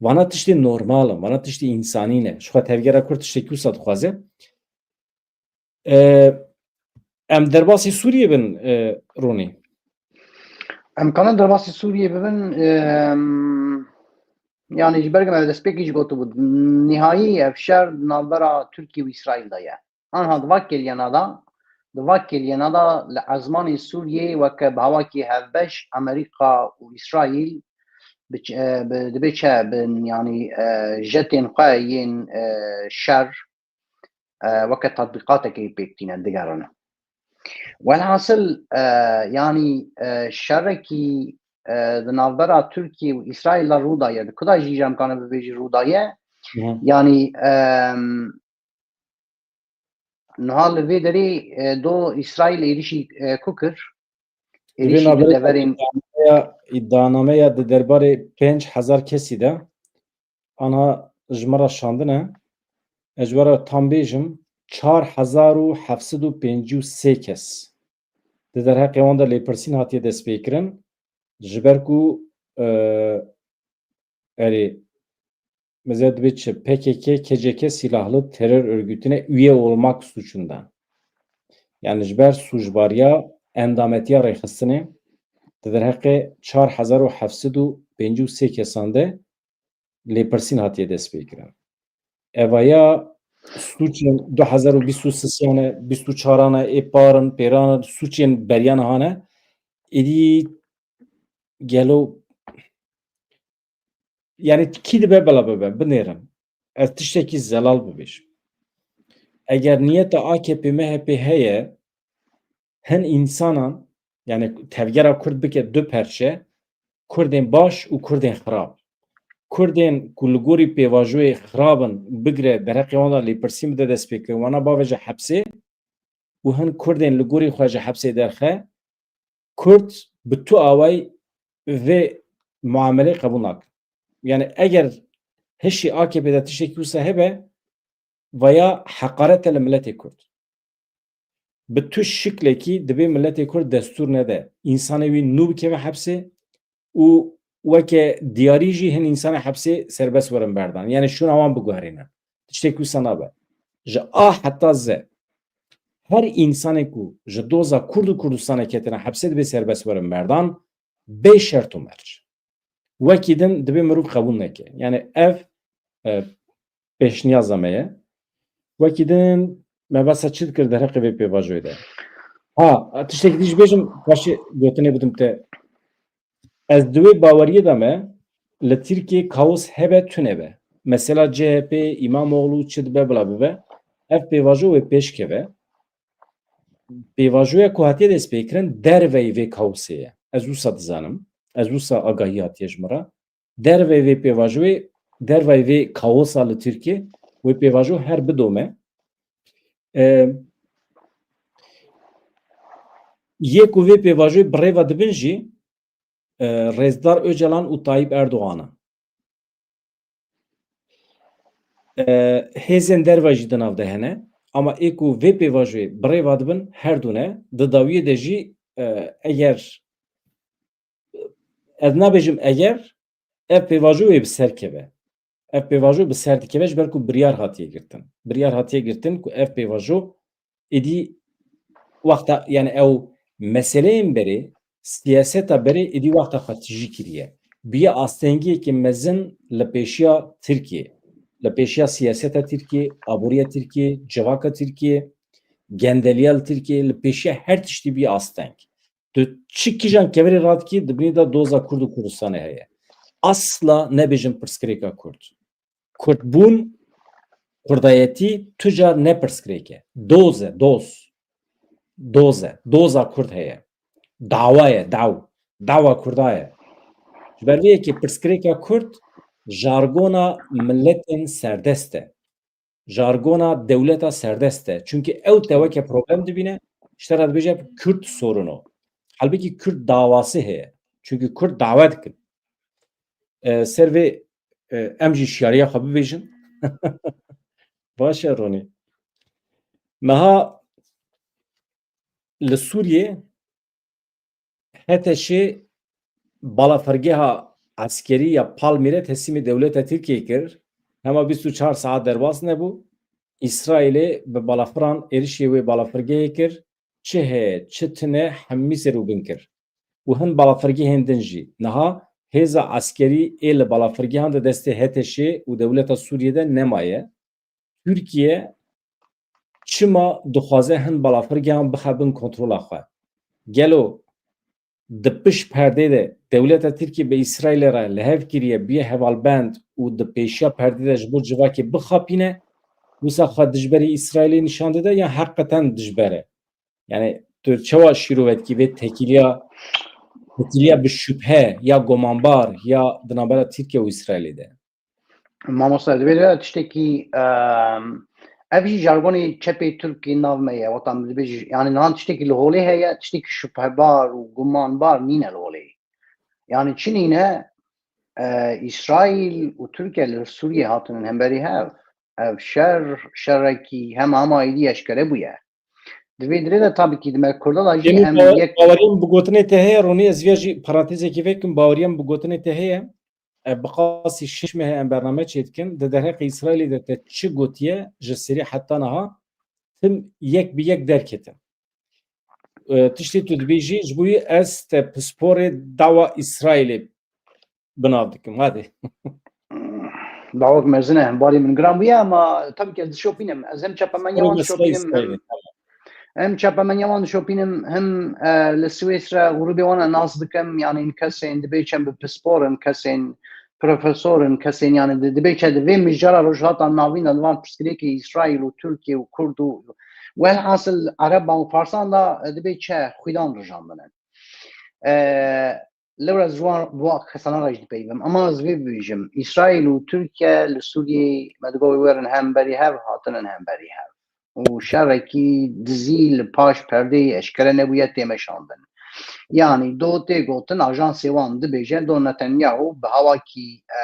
Vana tiştê normal in, vana tiştê însanî ne. Ji xwe tevgera Kurd tiştekî wisa dixwaze. E, em derbasî Sûriyê bin, e, Ronî. Em kanin derbasî Sûriyê bibin, e, em, yani ji ber ku me destpêkî jî gotibû, nihayî ev şer di navbera Tirkiye û Îsraîl de ye. Anha di va kêliyena de, di va kêliyena de li ezmanê Sûriyê weke bi hawakî hevbeş Amerîka û Îsraîl bi ç-, e, bi, dibê çi bin, yani, e, jetên xwe yên, e, şer, e, weke tatbîqatekê pêk tîne, digerine. Welhasil, e, yani, e, şerekî, e, di navbera Tirkiye û Îsraîl de rû daye. Di kuda jî em kanin bibêjî rû daye. Hı hı. Yani, e, niha li vê derê, e, do Îsraîl êrişî, e, ku kir? Êrişî di deverên îddianameya, îddianameya di derbarê pênc hezar kesî de, anha ji min re şandine. Ez ji we re tam bêjim, çar hezar û heft sed û pêncî û sê kes di derheqê wan de lêpirsîn hatiye destpêkirin. Ji ber ku, e, erê, mesela dibê çi? P K K, K C K silahlı terör örgütüne üye olmak suçundan. Yani ji ber sûcbariya endametiya rêxistinê di derheqê çar hezar û heft sed û pêncî û sê kesan de lêpirsîn hatiye destpêkirin. Evaya sûcên du hezar û bîst û sê, bîst û çaran e, ê parin, pêran e, sûcên beriya niha ne. Êdî gelo, yani kî dibe bila bibe, binêrin. Ez tiştekî zelal bibêjim. Eger niyeta A K P M H P heye, hin însanan, yani tevgera Kurd bike du perçe, Kurdên baş û Kurdên xirab. Kurdên ku li gorî pêvajoyê xirab in, bigire derheqê wan de lêpirsîn bide destpêkirin, wana bavêje hepsê û hin Kurdên li gorî xwe ji hepsê derxe, Kurd bi tu awayî vê muameleyê qebûl nakin. Yani eger hişî A K P de tiştekî wisa hebe, vaya heqarete li miletê Kurd. Bi tu şiklekî dibê miletê Kurd destûr nede însanê wî nû bikeve hepsê û weke diyarî jî hin însanê hepsê serbest werin berdan. Yani şûna wan biguherîne. Tiştek wisa nabe. Ji A heta Z. Her însanê ku ji doza Kurd û Kurdistanê ketine hepsê dibê serbest werin berdan. Bê şert û merc. Wekî din dibê mirov qebûl neke. Yani ev, e, pêşniyaza me ye. Wekî din me behsa çi dikir derheqê vê pêvajoyê de? Ha, tiştekî dî jî bêjim, paşê gotinê bidim te. Ez di wê baweriyê de me, li Tirkiyê kaos hebe tune be. Mesela C H P, Îmamoğlu çi dibe bila bibe, ev pêvajo wê pêş keve. Pêvajoya ku hatiye destpêkirin derveyî vê kaosê ye. Ez wisa dizanim. Ez wisa agahî hatiye ji min re. Derveyî vê pêvajoyê, derveyî vê kaosa li Tirkiyê, wê pêvajo her bidome. E, yê ku vê pêvajoyê bi rêva dibin jî, e, Rêzdar Ocalan û Tayyip Erdogan in. E, hêzên derve jî di nav de hene. Ama ê ku vê pêvajoyê bi rêva dibin, her du ne. Di dawiyê de jî, e, eger, ez nabêjim eger, ev pêvajo wê bi ser keve. Ev pêvajo bi ser dikeve ji ber ku biryar hatiye girtin. Biryar hatiye girtin ku ev pêvajo êdî wexta, yani ew meseleyên berê, siyaseta berê êdî wexta xwe tijî kiriye. Biye astengiyekî mezin li pêşiya Tirkiyê, li pêşiya siyaseta Tirkiyê, aboriya Tirkiyê, civaka Tirkiyê, gendeliya li Tirkiyê, li pêşiya her tiştî biye asteng. Tu çi kîjan kevirê radikî, di binî de doza Kurd û Kurdistanê heye. Asla nebêjin pirsgirêka Kurd. Kurdbûn, kurdayetî tu car ne pirsgirêk e. Doz e, doz. Doz e. Doza Kurd heye. Dawa ye, daw. Dawa Kurda ye. Ji ber vê yekê pirsgirêka Kurd jargona miletên serdest e. Jargona dewleta serdest e. Çunkî ew te weke problem dibîne, ji te re dibêje Kürt sorunu. Halbikî Kürt davası heye. Çunkî Kurd dawe dikin. E, ser vê, e, em jî şiyariya xwe bibêjin. Baş e, Ronî. Niha li Sûriyê H T Şê balafirgeha eskerî ya Palmîre teslîmê dewleta Tirkiyê kir. Hema bîst û çar saet derbas nebû. Îsraîlê bi balafiran êrişê wê balafirgehê kir. Çi heye, çi tune, hemî ser û bin kir. Û hin balafirgehên din jî. Niha hêza eskerî ê li balafirgehan de destê H T Şê û dewleta Sûriyê de nemaye. Tirkiye çima dixwaze hin balafirgehan bixe bin kontrola xwe? Gelo di pişt perdê de dewleta Tirkiyê bi Îsraîlê re li hev kiriye, biye hevalbend û di pêşiya perdê de ji bo civakê bixapîne, wisa xwe dijberî Îsraîlê nîşan dide yan heqeten dijber e? Yani tu çawa şîrove dikî vê tekîliya, tekîliya bi şubhe ya gomanbar ya di navbera Tirkiye û Îsraîlê de? Mamoste, divê de tiştekî, em, ev jî jargonê çepê Tirkî nav me ye. Wata min dibêjî, yani nihan tiştekî li holê heye, tiştekî şubhebar û gumanbar nîne li holê. Yani çi nîne, e, Îsraîl û Tirkiye li Sûriyê hatinin hemberî hev. Ev şer, şerekî hema hema êdî eşkere bûye. Di vê dirê de tabî kî di me Kurda de jî Yanî em ba-, yek baweriyê min bi gotinê te heye, Ronî, ez viya jî parantezekî vekim, baweriyê min bi gotinê te heye. E, bi qasî şeş mehê em bername çêdikin. Di derheqê Îsraîlê de te çi gotiye ji serî heta niha tim yek bi yek derketin. E, tiştê tu dibêjî, ji bo wî ez te pisporê dawa Îsraîlê bi nav dikim. Hadi. Dawek mezin e, barê min giran bûye, ama tabii ki ez dişopînim. Ez hem çapemeniya Ew wan mesele dişopînim, Îsraîlê, hem, tamam. Hem çapemeniya wan dişopînim, hem, e, li Swêsre grûbê wan e nas dikim, yani in kesên dibê çend bi pispor in, kesên profesor in, kesên yani di-, dibê çend di vê mijara Rojhilata Navîn de, di van pirsgirêkê Îsraîl û Tirkiye û Kurd û Welhasil Ereban û Farsan da, e, dibê çi xwîdan rijandine. E, lewra ziwan bi wa kesana re jî dipeyvim. Ama ez vê bibêjim, Îsraîl û Tirkiye li Sûriyeyê me digot wê werin hemberî hev, hatinin hemberî hev. Û şerekî dizî li paş perdeyê eşkere nebûye tê meşandin. Yanî do tê gotin, ajansê wan dibêje, do Netanyahu bi hawakî, e,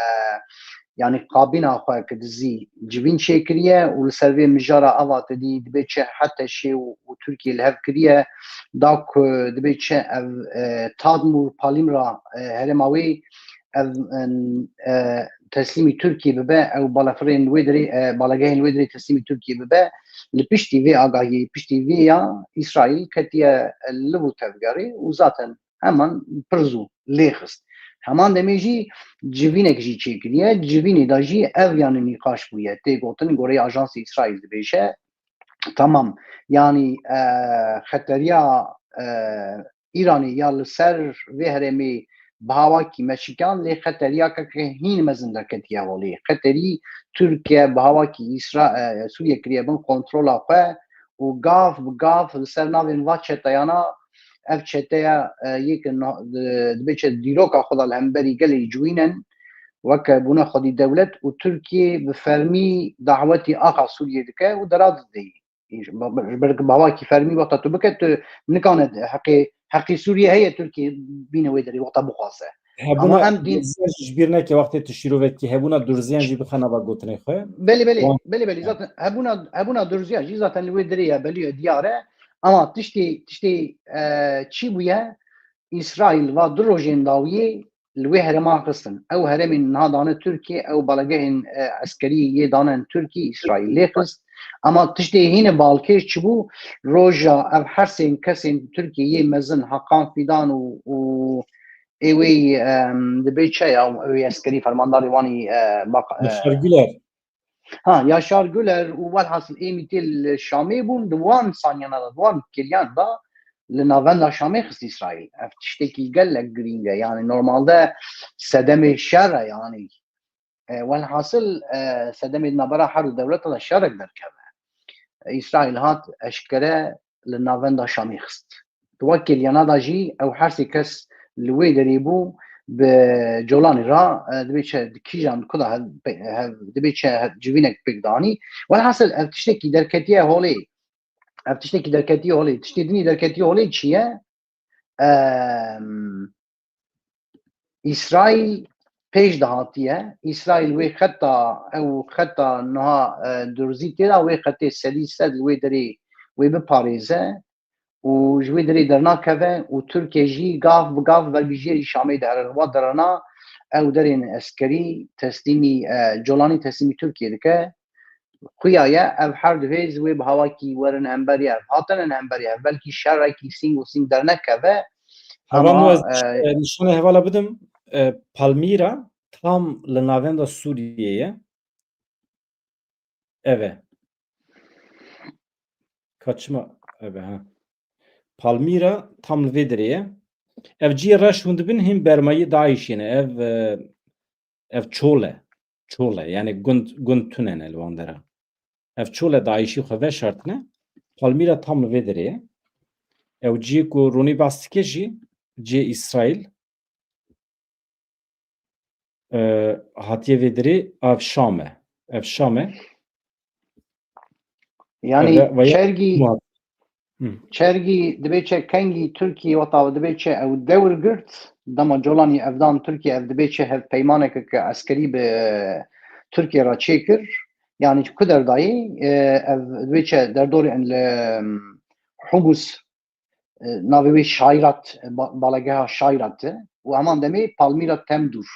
yanî kabîna xwe ki dizî civîn çêkiriye û li ser vê mijara ava te dî dibê çi Heteşê û, û Tirkiye li hev kiriye, da ku dibê çi ev, e, Tadmûr Palîmra, e, herêma wê ev, e, e, teslîmî Tirkiye bibe, ew balafirên wê derê, e, balegehên wê derê teslîmî Tirkiye bibe, li piştî vê agahiyê, piştî vê ya Îsraîl ketiye li bo tevgerê û zaten heman pir zû lê xist. Heman demê jî civînek jî çêkiriye. Civînê de jî ev yani nîqaş bûye. Tê gotin, goreyê ajansê Îsraîl dibêje, tamam, yani, e, xeteriya, e, Îranê ya li ser vê herêmê bi hawakî meşikan lê xeteriya keke hîn mezin derketiye holê. Xeterî Tirkiye bi hawakî Îsra-, e, Sûriye kiriye bin kontrola xwe û gav bi gav li ser navên va çeteyana ev çeteya, e, yek no-, di-, dibê çi dîroka xwe de li hemberî gelê civîn in, weke bûne xwedî dewlet û Tirkiye bi fermî dawetî axa Sûriyê dike û dera dideyî. Ji ber ku bi hawakî fermî wexta tu bike, tu nikane heqê, heqê Sûriyê heye Tirkiye bîne wê derê wexta bixwaze. Hebûna Ama em dîn durziyan jî ji bîr neke wextê tu şîrovekî hebûna durziyan jî bixe nava gotinê xwe. Belê, belê, Wan- belê, belê. Zaten hebûna, hebûna durziya jî zaten li wê derê ye, belî ye, diyar e. Ama tiştê, tiştê, e, çi bûye? Îsraîl va du rojên dawiyê li wê herêman xistin. Ew herêmên niha dane Tirkiye, ew balegehên, e, eskerî yê dane Tirkiye, Îsraîl lê xist. Ama tiştê hîne balkêş çi bû? Roja ev hersên kesên Tirkiye yê mezin Hakan Fidan û, û ê wê, em, dibê çi ya, ew ê eskerî fermandarê wanî, e, baq-, e, Yaşar Güler. Ha, Yaşar Güler û welhasil êmîtê li Şamê bûn, di wan saniyana de, di wan kêliyan de li navenda Şamê xist Îsraîl. Ev tiştekî gelek girîng e. Yani normalde sedemê şer e yani. E, welhasil, e, sedemê di navbera her du dewleta de şerek derkeve. E, Îsraîl hat eşkere li navenda Şamê xist. Di wek kêliyana de jî ew her sê kes li wê derê bû, bi Colanê re, e, dibê çi, di kîjan, ku da hev, pe-, hev, dibê çi, hev civînek pêk danî. Welhasil ev tiştekî derketiye holê. Ev tiştekî derketiye holê. Tiştê dinî derketiye holê çi ye? Em, Îsraîl pêş de hatiye. Îsraîl wê xeta, ew xeta niha, e, durzî tê de, wê xetê sedî sed li wê derê wê biparêze û ji wê derê dernakeve û Tirkiye jî gav bi gav ber bi jêrî Şamê dihere. Wa derana ew derên eskerî teslîmî, e, Colanî teslîmî Tirkiye dike. Xuya ye, ev her du hêz wê bi hawakî werin hemberî hev. Hatine hemberî hev. Belkî şerekî sîng û sîng dernekeve. Heva Ama, min ez, e, e, nîşanê hevala bidim. E, Palmîra tam li navenda Sûriyê ye. Ev e. Ka çima? Ev e, ha. Palmîra tam li vê derê ye. Ev cihê reş hûn dibin hîn bermayî DAIŞê ne. Ev, e, ev çol e. Çol e. Yani gund, gund tune ne li wan dera. Ev çol e DAIŞî xwe veşartine. Palmîra tam li vê derê ye. Ew cihê ku Ronî behs dike jî cihê Îsraîl, e, hatiye vê derê ev Şam e. Ev Şam e. Yani Ve- ve- çergî, Muhat. Hı. Çergî dibê çi kengî Tirkiye weta dibê çi ew dewr girt, dema Colanî ev dan Tirkiye ev dibê çi hevpeymaneke ke eskerî bi Tirkiye re çêkir. Yani ku derdayê, e, ev dibê çi derdorê en li Humus, e, navê wê Şayrat, e, ba-, balegeha Şayrat e. Û heman demê Palmîra Temdûr.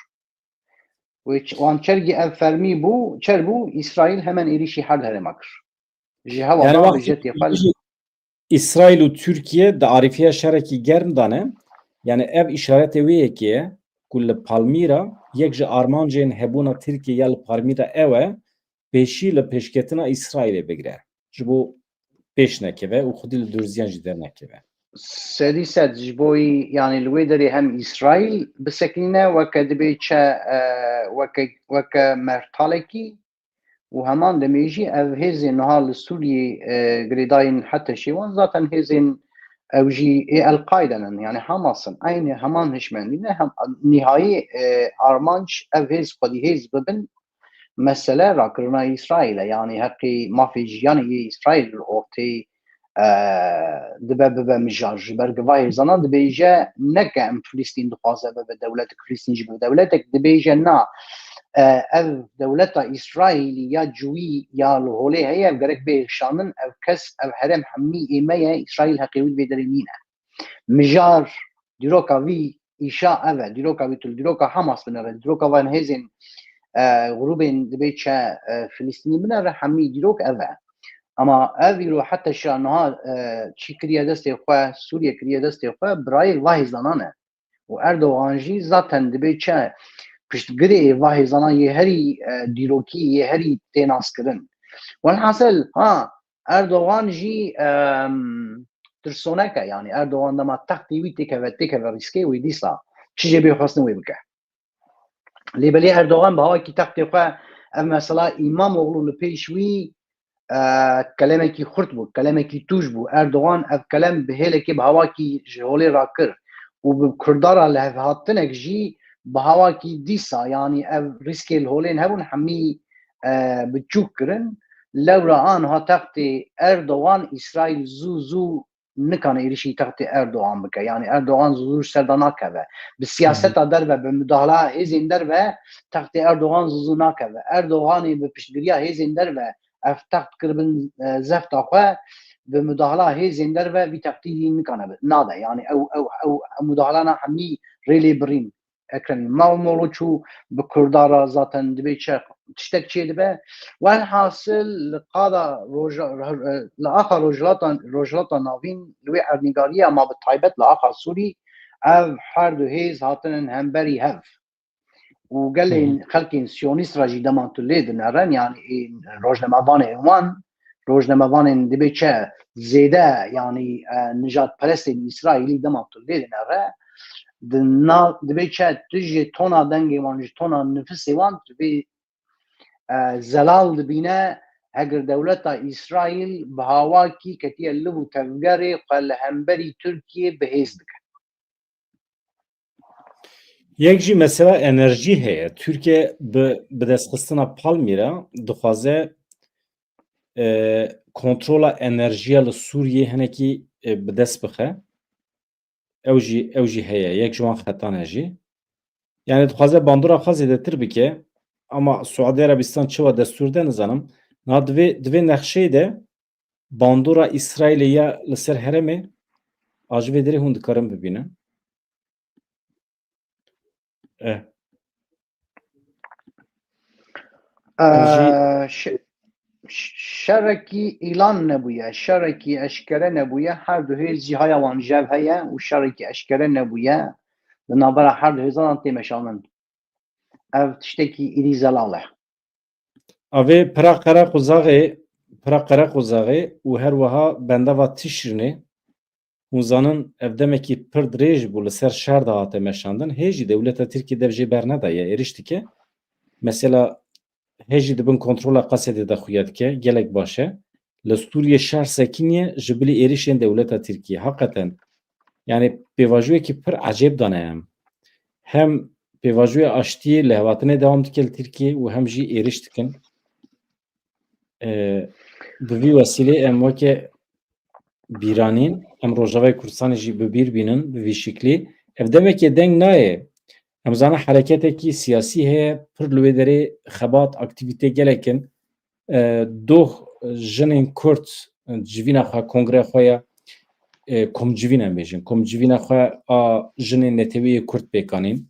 Wê ç-, wan çergî ev fermî bû, çer bû, Îsraîl hemen êrîşî her herêma kir. Ji hewa Yani da wextê jetê xwe li Îsraîl û Tirkiye di arîfiya şerekî germ de ne. Yani ev îşaretê wê yekê ye ku li Palmîra yek ji armancên hebûna Tirkiye ya li Palmîra ew e, pêşî li pêşketina Îsraîlê bigire. Ji bo pêş nekeve û xwedî li durziyan jî dernekeve. Sedî sed ji bo, yani li wê derê hem Îsraîl bisekinîne, weke dibê çi, e, weke, weke mertalekî û heman demê jî ev hêzên niha li Sûriyê, e, girêdayên HTŞ'ê wan zaten hêzên ew jî ê El-Qaide ne, yani Hamas in. Eynî heman hişmendî ne, hem, nihayî, e, armanc ev hêz xwedî hêz bibin, mesele rakirina Îsraîl e. Yani heqî mafê jiyanê yê Îsraîl li ortê, e, dibe bibe mijar. Ji ber ku va hêzana dibêje ne ke em Filistîn dixwaze bibe dewletek, Filistîn jî bibe dewletek, dibêje na, e, ev dewleta Îsraîlî ya cûyî ya li holê heye, ev gerek bê hişandin, ev kes, ev herêm hemî ê me ye, Îsraîl heqê wî di vê derê nîne. Mijar, dîroka vî îşa ev e, dîroka vî tu li dîroka Hamas binere, dîroka van hêzên, e, grûbên dibê çe, e, Filistînî binere, hemî dîrok ev e. Ama ev îro heta şa niha, e, çî kiriye destê xwe, Sûriye kiriye destê xwe, birayê va hêzanan e. Û Erdogan jî zaten dibê çi piştgirê va hêzanan yê herî, e, dîrokî, yê herî tê naskirin. Welhasil, ha, Erdogan jî, em, tirsonek e, yani Erdogan dema textê wî têkeve, têkeve rîskê wê dîsa çi jê bê xwestin wê bike. Lê belê Erdogan bi hawakî textê xwe, ev mesela Îmamoğlu li pêş wî, e, kelemekî xurt bû, kelemekî tûj bû. Erdogan ev kelem bi hêlekê bi hawakî ji holê rakir û bi Kurdara lihevhatinek jî bi hawakî dîsa, yanî ev rîskê li holên hebûn hemî, e, biçûk kirin. Lewra anha textê Erdogan, Îsraîl zû zû nikane êrişî textê Erdogan bike. Yanî Erdogan zû zû ji ser de nakeve. Bi siyaseta derve, bi mudahila hêzên derve textê Erdogan zû zû nakeve. Erdoganê bi piştgiriya hêzên derve ev text kiribin, e, zefta xwe, bi mudahila hêzên derve vî textî nikane bi-, nade. Yanî ew, ew, ew, ew mudahilana hemî rê lê birîn. Ekrem Îmamoğlu çû bi Kurda re zaten dibê çi tiştek çê dibe. Welhasil li qada roja, li axa Rojhilata, Rojhilata Navîn li wê erdnîgariya ma bi taybet li axa Sûrî ev her du hêz hatinin hemberî hev. Û gelên Hı hı. xelkên siyonîst re jî dema tu lê dinerin, yanî ê rojnamevanên wan, rojnamevanên dibê çi zêde, yanî, e, nijadperestên Îsraîlî dema tu lê dinere, di na-, dibê çi tu ji tona dengê wan, ji tona nifisê wan tu vê, e, zelal dibîne, heger dewleta Îsraîl bi hawakî ketiye liv û tevgerê xwe li hemberî Tirkiyê bi hêz bike. Yek jî mesela enerjî heye. Tirkiye bi, bi destxistina Palmîra dixwaze, e, kontrola enerjiya li Sûriyê hinekî, e, bi dest bixe. Ew jî, ew jî heye. Yek ji wan xetan e jî. Yani dixwaze bandora xwe zêdetir bike. Ama Suudi Arabistan çi wa destûr de nizanim. Niha di vê, di vê nexşeyê de bandora Îsraîlê ya li ser herêmê, a ji vê derê hûn dikarin bibînin. Eh. Ev jî Ee, şe-, şerekî îlan nebûye, şerekî eşkere nebûye, her du hêz jî haya wan jev heye û şerekî eşkere nebûye, li navbera her du hêzan tê meşandin. Ev tiştekî êdî zelal e. Avê pira Qereqozaxê, pira Qereqozaxê û her wiha bendava Tişrînê, hûn zanin ev demekî pir dirêj bû, li ser şer de hate meşandin. Hê jî dewleta Tirkiyê dev jê bernedaye, êrîş dike. Mesela hê jî di bin kontrola Qesedê de xuya dike, gelek baş e. Li Sûriyê şer sekiniye ji bilî êrişên dewleta Tirkiyê. Heqeten, yani pêvajoyekî pir ecêb dane em. Hem pêvajoya aştiyê lihevhatinê dewam dike li Tirkiyê û hem jî êriş dikin. E, bi vî wesîlê em weke bîranîn, em Rojavayê Kurdistanê jî bi bîr bînin bi vî şiklî. Ev demekê deng nayê. Em zanin hereketekî siyasî heye, pir li wê derê xebat, aktîvîte gelek in. E, doh jinên Kurd, e, civîna xwe, kongreya xwe ya, e, komcivîn em bêjin. Komcivîna xwe a jinên netewî yê Kurd pêk anîn.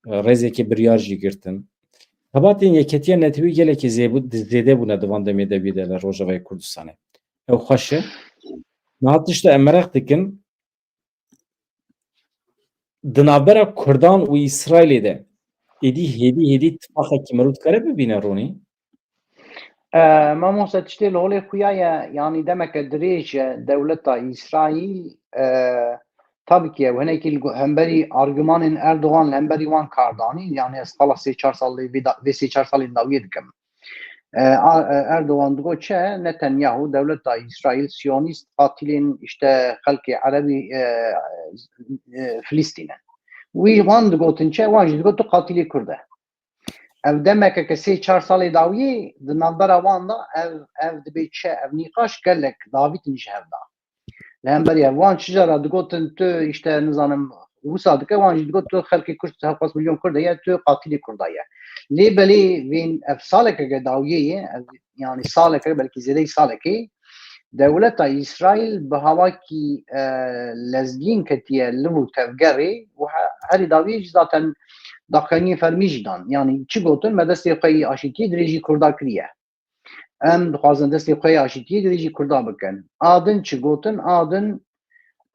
E, rêzeke biryar jî girtin. Xebatên Yeketiya Netewî gelekî zêbû-, zêde bûne di van demê de wî de li Rojavayê Kurdistanê. Ew xweş e. Niha tişta em meraq dikin, di navbera Kurdan û Îsraîlê de êdî hêdî hêdî tifaqekî mirov dikare bibîne, Ronî? E, mamoste, tiştê li holê xuya ye, yanî demeke dirêj e dewleta Îsraîl, e, tabî ki ew hinekî li go-, hemberî argümanên Erdogan li hemberî wan kar danîn, yanî ez qala sê çar salê vê da-, vê sê çar salên dawiyê dikim. E, a- e, Erdogan digot çi? Netanyahu, dewleta Îsraîl, Siyonîst, qatilên işte xelkê Erebî, e, e, Filistîn in. Wî wan digotin çi? Wan jî digot tu qatilê Kurd e. Ev demeke ke sê çar salê dawiyê di navbera wan de ev, ev dibê çi? Ev nîqaş gelek davîtin ji hev de. Li hemberî ev wan çi cara digotin tu işte nizanim wisa dike, wan jî digot tu xelkê Kurd hevqas milyon Kurd heye, tu qatilê Kurda ye. Lê belê vên ev salekeke dawiyê ye, ev, yanî saleke, belkî zêdeyî salekê, dewleta Îsraîl bi hawakî, e, lezgîn ketiye liv û tevgerê û he- herî dawiyê jî zaten daxuyaniyên fermî jî dan. Yanî çi gotin, me destê xwe yî aşîtiyê dirêjî Kurda kiriye. Em dixwazin destê xwe yê aşîtiyê dirêjî Kurda bikin. A din çi gotin? A din,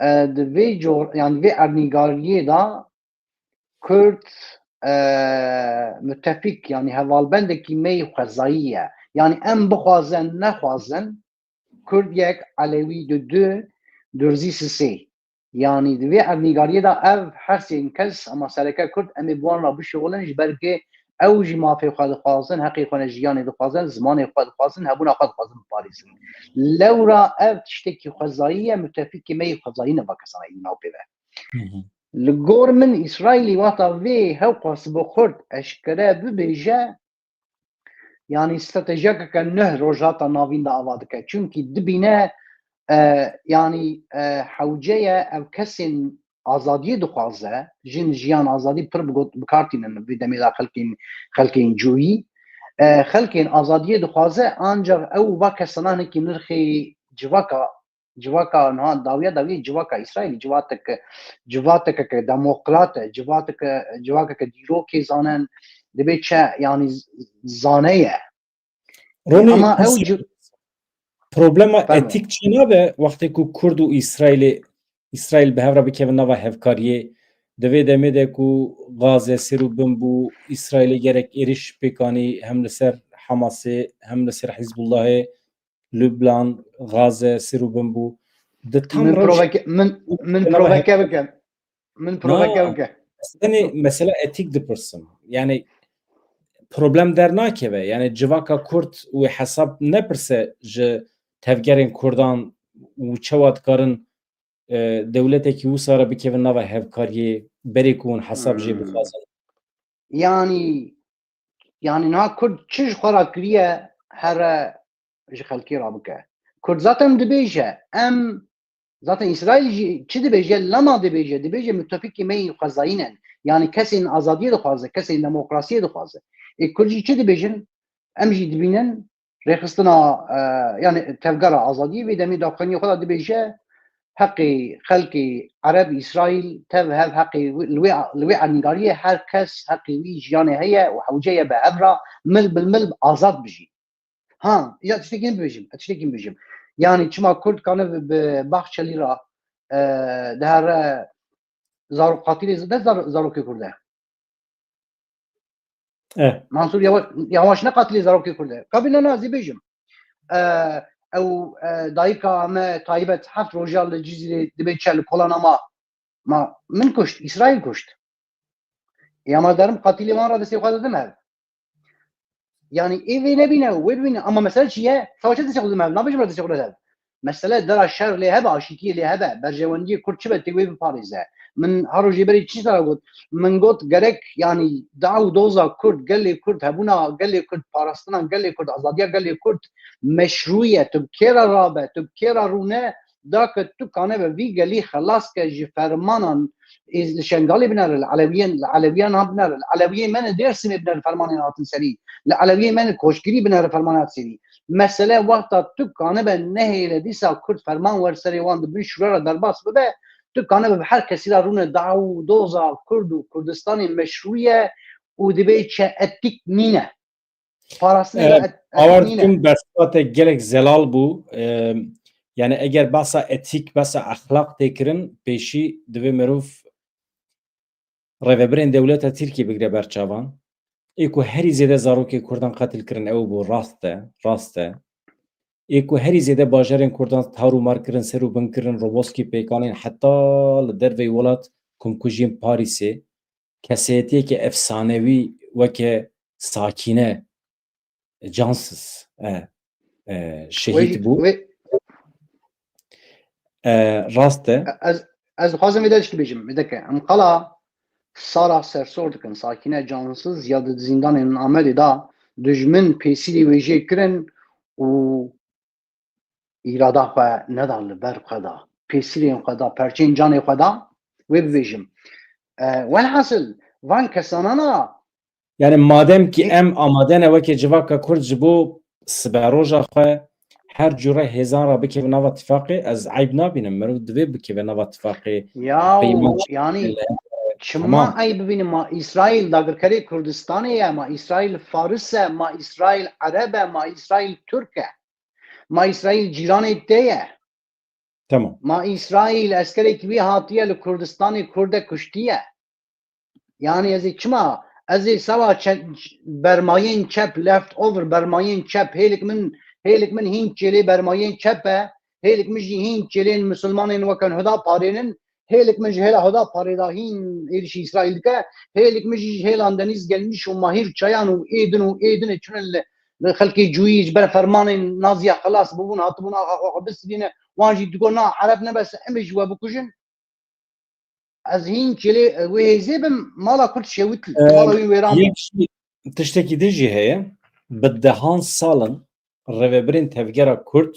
e, di vê cor, yani vê ernîgariyê de Kurd, e, mütefîk, yani hevalbendekî me yî xwezayî ye. Yani em bixwazin, nexwazin, Kurd yek, Elewî du du, Durzî sisê. Yanî di vê ernîgariyê de ev her sê kes, ama sereke Kurd, em ê bi wan re bişuxulin, ji ber ku ew jî mafê xwe dixwazin, heqê xwe ne jiyanê dixwazin, zimanê xwe dixwazin, hebûna xwe dixwazin biparêzin. Lewra ev tiştekî xwezayî ye, mütefîkê me yî xwezayî ne va kesana yî navpê ve. Li gor min Îsraîlî wexta vê hewqas bi Kurd eşkere bibêje, yanî stratejiyeke nuh Rojhilata Navîn de ava dike. Çimkî dibîne, e, yanî, e, hewce ye ev kesên azadiyê dixwaze, jin, jiyan, azadî pir bi got-, bi kar tînin vê demê de xelkên, xelkên cûyî. E, xelkên azadiyê dixwaze, ancaq ew va kesana hinekî nirxê civaka civaka niha dawiya dawiyê civaka Îsraîlî, civatek, civateke ke demokrat e, civateke, civakeke dîrokê zanen, dibê çi, yanî z- zane ye. Ronî, Ama ew ci- problema Fermo. Etîk çi nabe wextê ku Kurd û Îsraîlê, Îsraîl bi hev re bikevin nava hevkariyê, di vê demê de ku Gaze sêr û bin bû, Îsraîlê gerek êriş pêk anî hem li ser Hamasê hem li ser Hizbullahê, Lubnan, Gaze, sir û bin bû. Di tam Min rewş- proveke, min, min Nava proveke he- bike. Min Na, proveke bike. Tenê mesela etîk dipirsim. Yani problem dernakeve. Yani civaka Kurd wê hesab nepirse ji tevgerên Kurdan û çawa dikarin, e, dewletekî wisa re bikevin nava hevkariyê, berê ku hûn hesab jê Hmm. bixwazin. Yanî, yanî niha Kurd çi ji xwe re kiriye, here ji xelkê re bike. Kurd zaten dibêje, em, zaten Îsraîl jî çi dibêje, lema dibêje, dibêje mutefîkê me yî xwezayî ne. Yanî kesên azadiyê dixwaze, kesên demokrasiyê dixwaze. Ê Kurd jî çi dibêjin? Em jî dibînin rêxistina, e, yani tevgera azadiyê vê demê daxuyaniyê xwe de dibêje, heqê xelkê Ereb, Îsraîl, tev hev heqê li wê, li wê ernîgariyê her kes heqê wî jiyanê heye û hewce ye bi hev re mil bil mil azad bijî. Ha, ya tiştekî bibêjim, ez tiştekî bibêjim. Yani çima Kurd kane bi, bi Bahçelî re, e, dihere zarok qatilê ne zar, zarokê Kurd e. Eh. Mansur Yavaş, Yavaş ne qatilê zarokê Kurd e. Kabî ne nazî bêjim. E, ew, e, dayika me taybet heft roja li Cizîrê dibê çe li kolana ma. Ma min kuşt, Îsraîl kuşt. Ya ma derim qatilê wan re destê xwe didim ev. Yani ê vê nebîne, wê bibîne. Ama mesele çi ye? Savaşa destê xwe didim ev. Nabêjim re destê xwe didim ev. Mesele dera şer lê hebe, aşîtiyê lê hebe, berjewendiyê Kurd çi be tê wê biparêze. Min her rojê berê çi sera got? Min got gerek, yani, daw doza Kurd, gelê Kurd, hebûna gelê Kurd, parastina gelê Kurd, azadiya gelê Kurd meşrû ye. Tu bi kê re rabe, tu bi kê re rûne, da ke tu kane be vî gelî xelas ke ji fermanan ê li Şengalê binere, li Elewiyên, li Elewiyan ha binere, li Elewiyê me ne Dêrsimê binere fermanên hatin serî, li Elewiyê me ne Koçgirî binere fermanên hatin serî. Mesele wexta tu kanibe nehêle dîsa Kurd ferman wer serê wan di bin şûre re derbas bibe, tu kanibe bi her kesî re rûne daw û doza Kurd û Kurdistanê meşrû ye û dibê çi etîk nîne. Parastinê Ee, et- Bawer etîk nîne. Dikim bersiva te gelek zelal bû. Ee, yani eger behsa etîk, behsa exlaq tê kirin, pêşî divê mirov rêvebirên dewleta Tirkiyê bigire ber çavan. Ê ku herî zêde zarokê Kurdan qetil kirin ew bû, rast e, rast e. Ê ku herî zêde bajarên Kurdan tar û mar kirin, ser û bin kirin, Roboskî pêkanên heta li derveyî welat, komkujiyên Parîsê, kesayetiyeke efsanewî weke Sakîne, cansız, e, e, şehîd bû. E, rast e. Ez, ez dixwazim vê de tiştî bêjim. Vê de ke em qala Sara sersor dikin, Sakîne cansız ya di zîndanên Amedê de dijmin pêsîrê wê jê kirin û îrada xwe neda li ber xwe da, pêsîrên xwe da, perçeyên canê xwe da, wê bibêjim. E, welhasil, van kesanana Yani madem ki Yek- em amade ne weke civaka Kurd ji bo siberoja xwe her cure hêzan re bikeve nava tifaqê, ez eyb nabînim. Mirov divê bikeve nava tifaqê. Ya, Peyman yani, çima Tamam. eyb bibînim? Ma Îsraîl dagirkerê Kurdistanê ye, ma Îsraîl Faris e, ma Îsraîl Ereb e, ma Îsraîl Tirk e, ma Îsraîl cîranê te ye. Tamam. Ma Îsraîl eskerekî wî hatiye li Kurdistanê Kurde kuştiye. Yani ez ê çima, ez ê sawa çe-, bermayên çep, left over bermayên çep, hêlik min, hêlik min hîn çêlê bermayên çep e, hêlik min jî hîn çêlên misilmanên weke Huda parênin, hêlik min ji hêla Huda parê da hîn êrişî Îsraîl dike, hêlik min jî ji hêlan Denîz Gelmiş û Mahîr Çayan û êdin û êdinê çûne li, li xelkê cûyî ji ber fermanên Naziya xilas bibûn, hatibûn axa xwe xwe bistirîne, wan jî digot na Ereb nebese em ê ji we bikujin. Ez hîn çêlê wê hêzê bim, mala Kurd şewit, Ee, mala wî wêran bû. Yek jî tiştekî din jî heye. Bi dehan sal in rêvebirên tevgera Kurd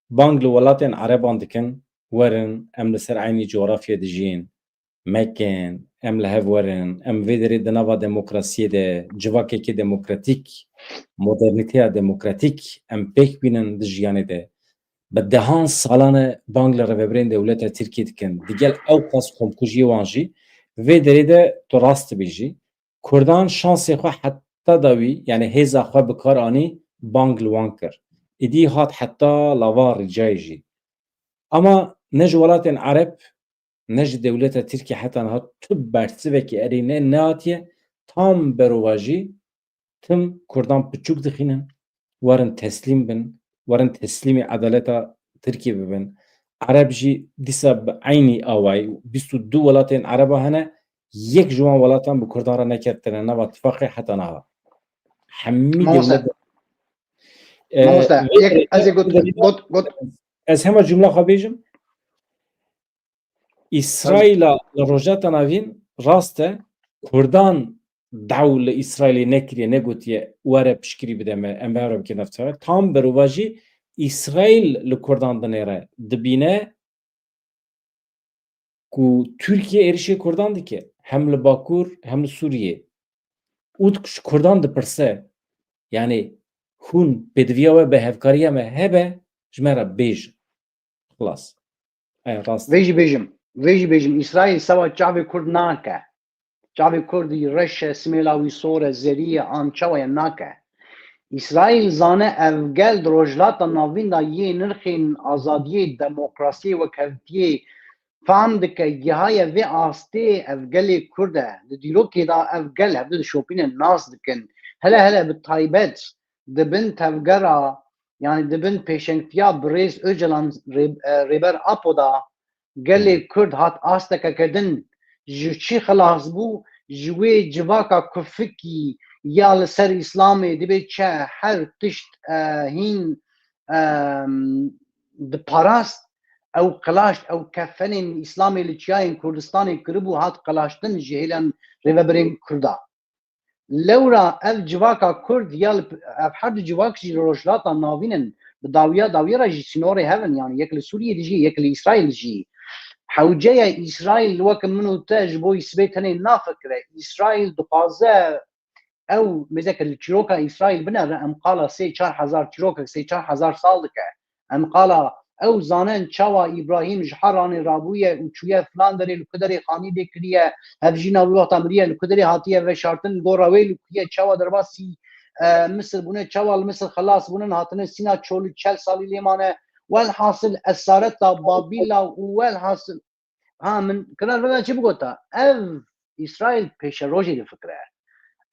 bang li welatên Ereban dikin, werin, em li ser eynî cografya dijîn, mekin, em li hev werin, em vê derê di nava demokrasiyê de, civakekî demokratîk, modernîteya demokratîk em pêk bînin di jiyanê de. Bi dehan salan e bang li rêvebirên dewleta Tirkiyê dikin. Digel ew qas xwemkujiyê wan jî vê derê de tu rast dibêjî. Kurdan şansê xwe heta dawî, yani hêza xwe bi kar anî, bang li wan kir. Îdî hat heta lava rîcayê jî. Ama ne ji welatên Ereb, ne ji dewleta Tirkiyê heta niha tu bersivekî erê ne, nehatiye, tam berovajî tim Kurdan piçûk dixînin, werin teslîm bin, werin teslîmê edaleta Tirkiyê bibin. Ereb jî dîsa bi eynî awayî, bîst û du welatên Ereba hene, yek ji wan welatan bi Kurdan re neketine nava tifaqê heta niha. Hemî Mamoste, dewlet, e, mamoste, vê yek derê, ez ê got, vê derê got, got. Ez hema cumla xwe bêjim. Îsraîla li Rojhilata Navîn rast e, Kurdan daw li Îsraîlê nekiriye, negotiye, were piştgirî bide me, em bi hev re bikin navçewa. Tam berovajî Îsraîl li Kurdan dinêre, dibîne ku Tirkiye êrişê Kurdan dike, hem li Bakur, hem li Sûriyê. Û ji Kurdan dipirse, yani hûn pêdiviya we bi hevkariya me hebe, ji me re bêjin. Xilas. E, rast. Vê jî bêjim, vê jî bêjim, Îsraîl seba çavê Kurd nake. Çavê Kurd reş e, simêla wî sor e, zerî ye, an çawa ye, nake. Îsraîl zane ev gel di Rojhilata Navîn de yê nirxên azadiyê, demokrasiyê, wekhevtiyê fam dike, gihaye vê astê, ev gelê Kurd e. Di dîrokê de ev gel hevdu dişopîne, nas dikin. Hele hele bi taybet di bin tevgera, yani di bin pêşengtiya birêz Ocalan, Rê-, e, Rêber Apo da gelê Kurd hat asteke kirdin. Ji çi xilas bû? Ji wê civaka kufikî ya li ser Îslamê dibê çi her tişt, e, hîn, e, diparast. Ew qilaşt, ew kefenên Îslamê li çiyayên Kurdistanê kiribû, hat qilaştin ji hêlan rêvebirên Kurda. Lewra ev civaka Kurd ya li, ev her du civak jî li Rojhilata Navîn in, bi dawiya dawiyê re jî sînorê hev in, yani yek li Sûriyê dijî, yek li Îsraîl dijî. Hewce ye Îsraîl wek min û te ji bo sibê tenê nafikire. Îsraîl dixwaze ew mêzeke li çîroka Îsraîl binere, em qala sê çar hezar çîrokek, sê çar hezar sal dike. Em qala ew zanin çawa Îbrahîm ji Heranê rabûye û çûye filan derê, li ku derê xanî lê kiriye, hevjîna wî wexta miriye, li ku derê hatiye veşartin, gora wê li ku ye, çawa derbasî, e, Misir bûne, çawa li Misir xelas bûnin, hatine Sîna, çolî çel salî lê mane. Welhasil esareta Babîla û welhasil Ha, min kirar veda çi bigota? Ev Îsraîl pêşerojê difikire.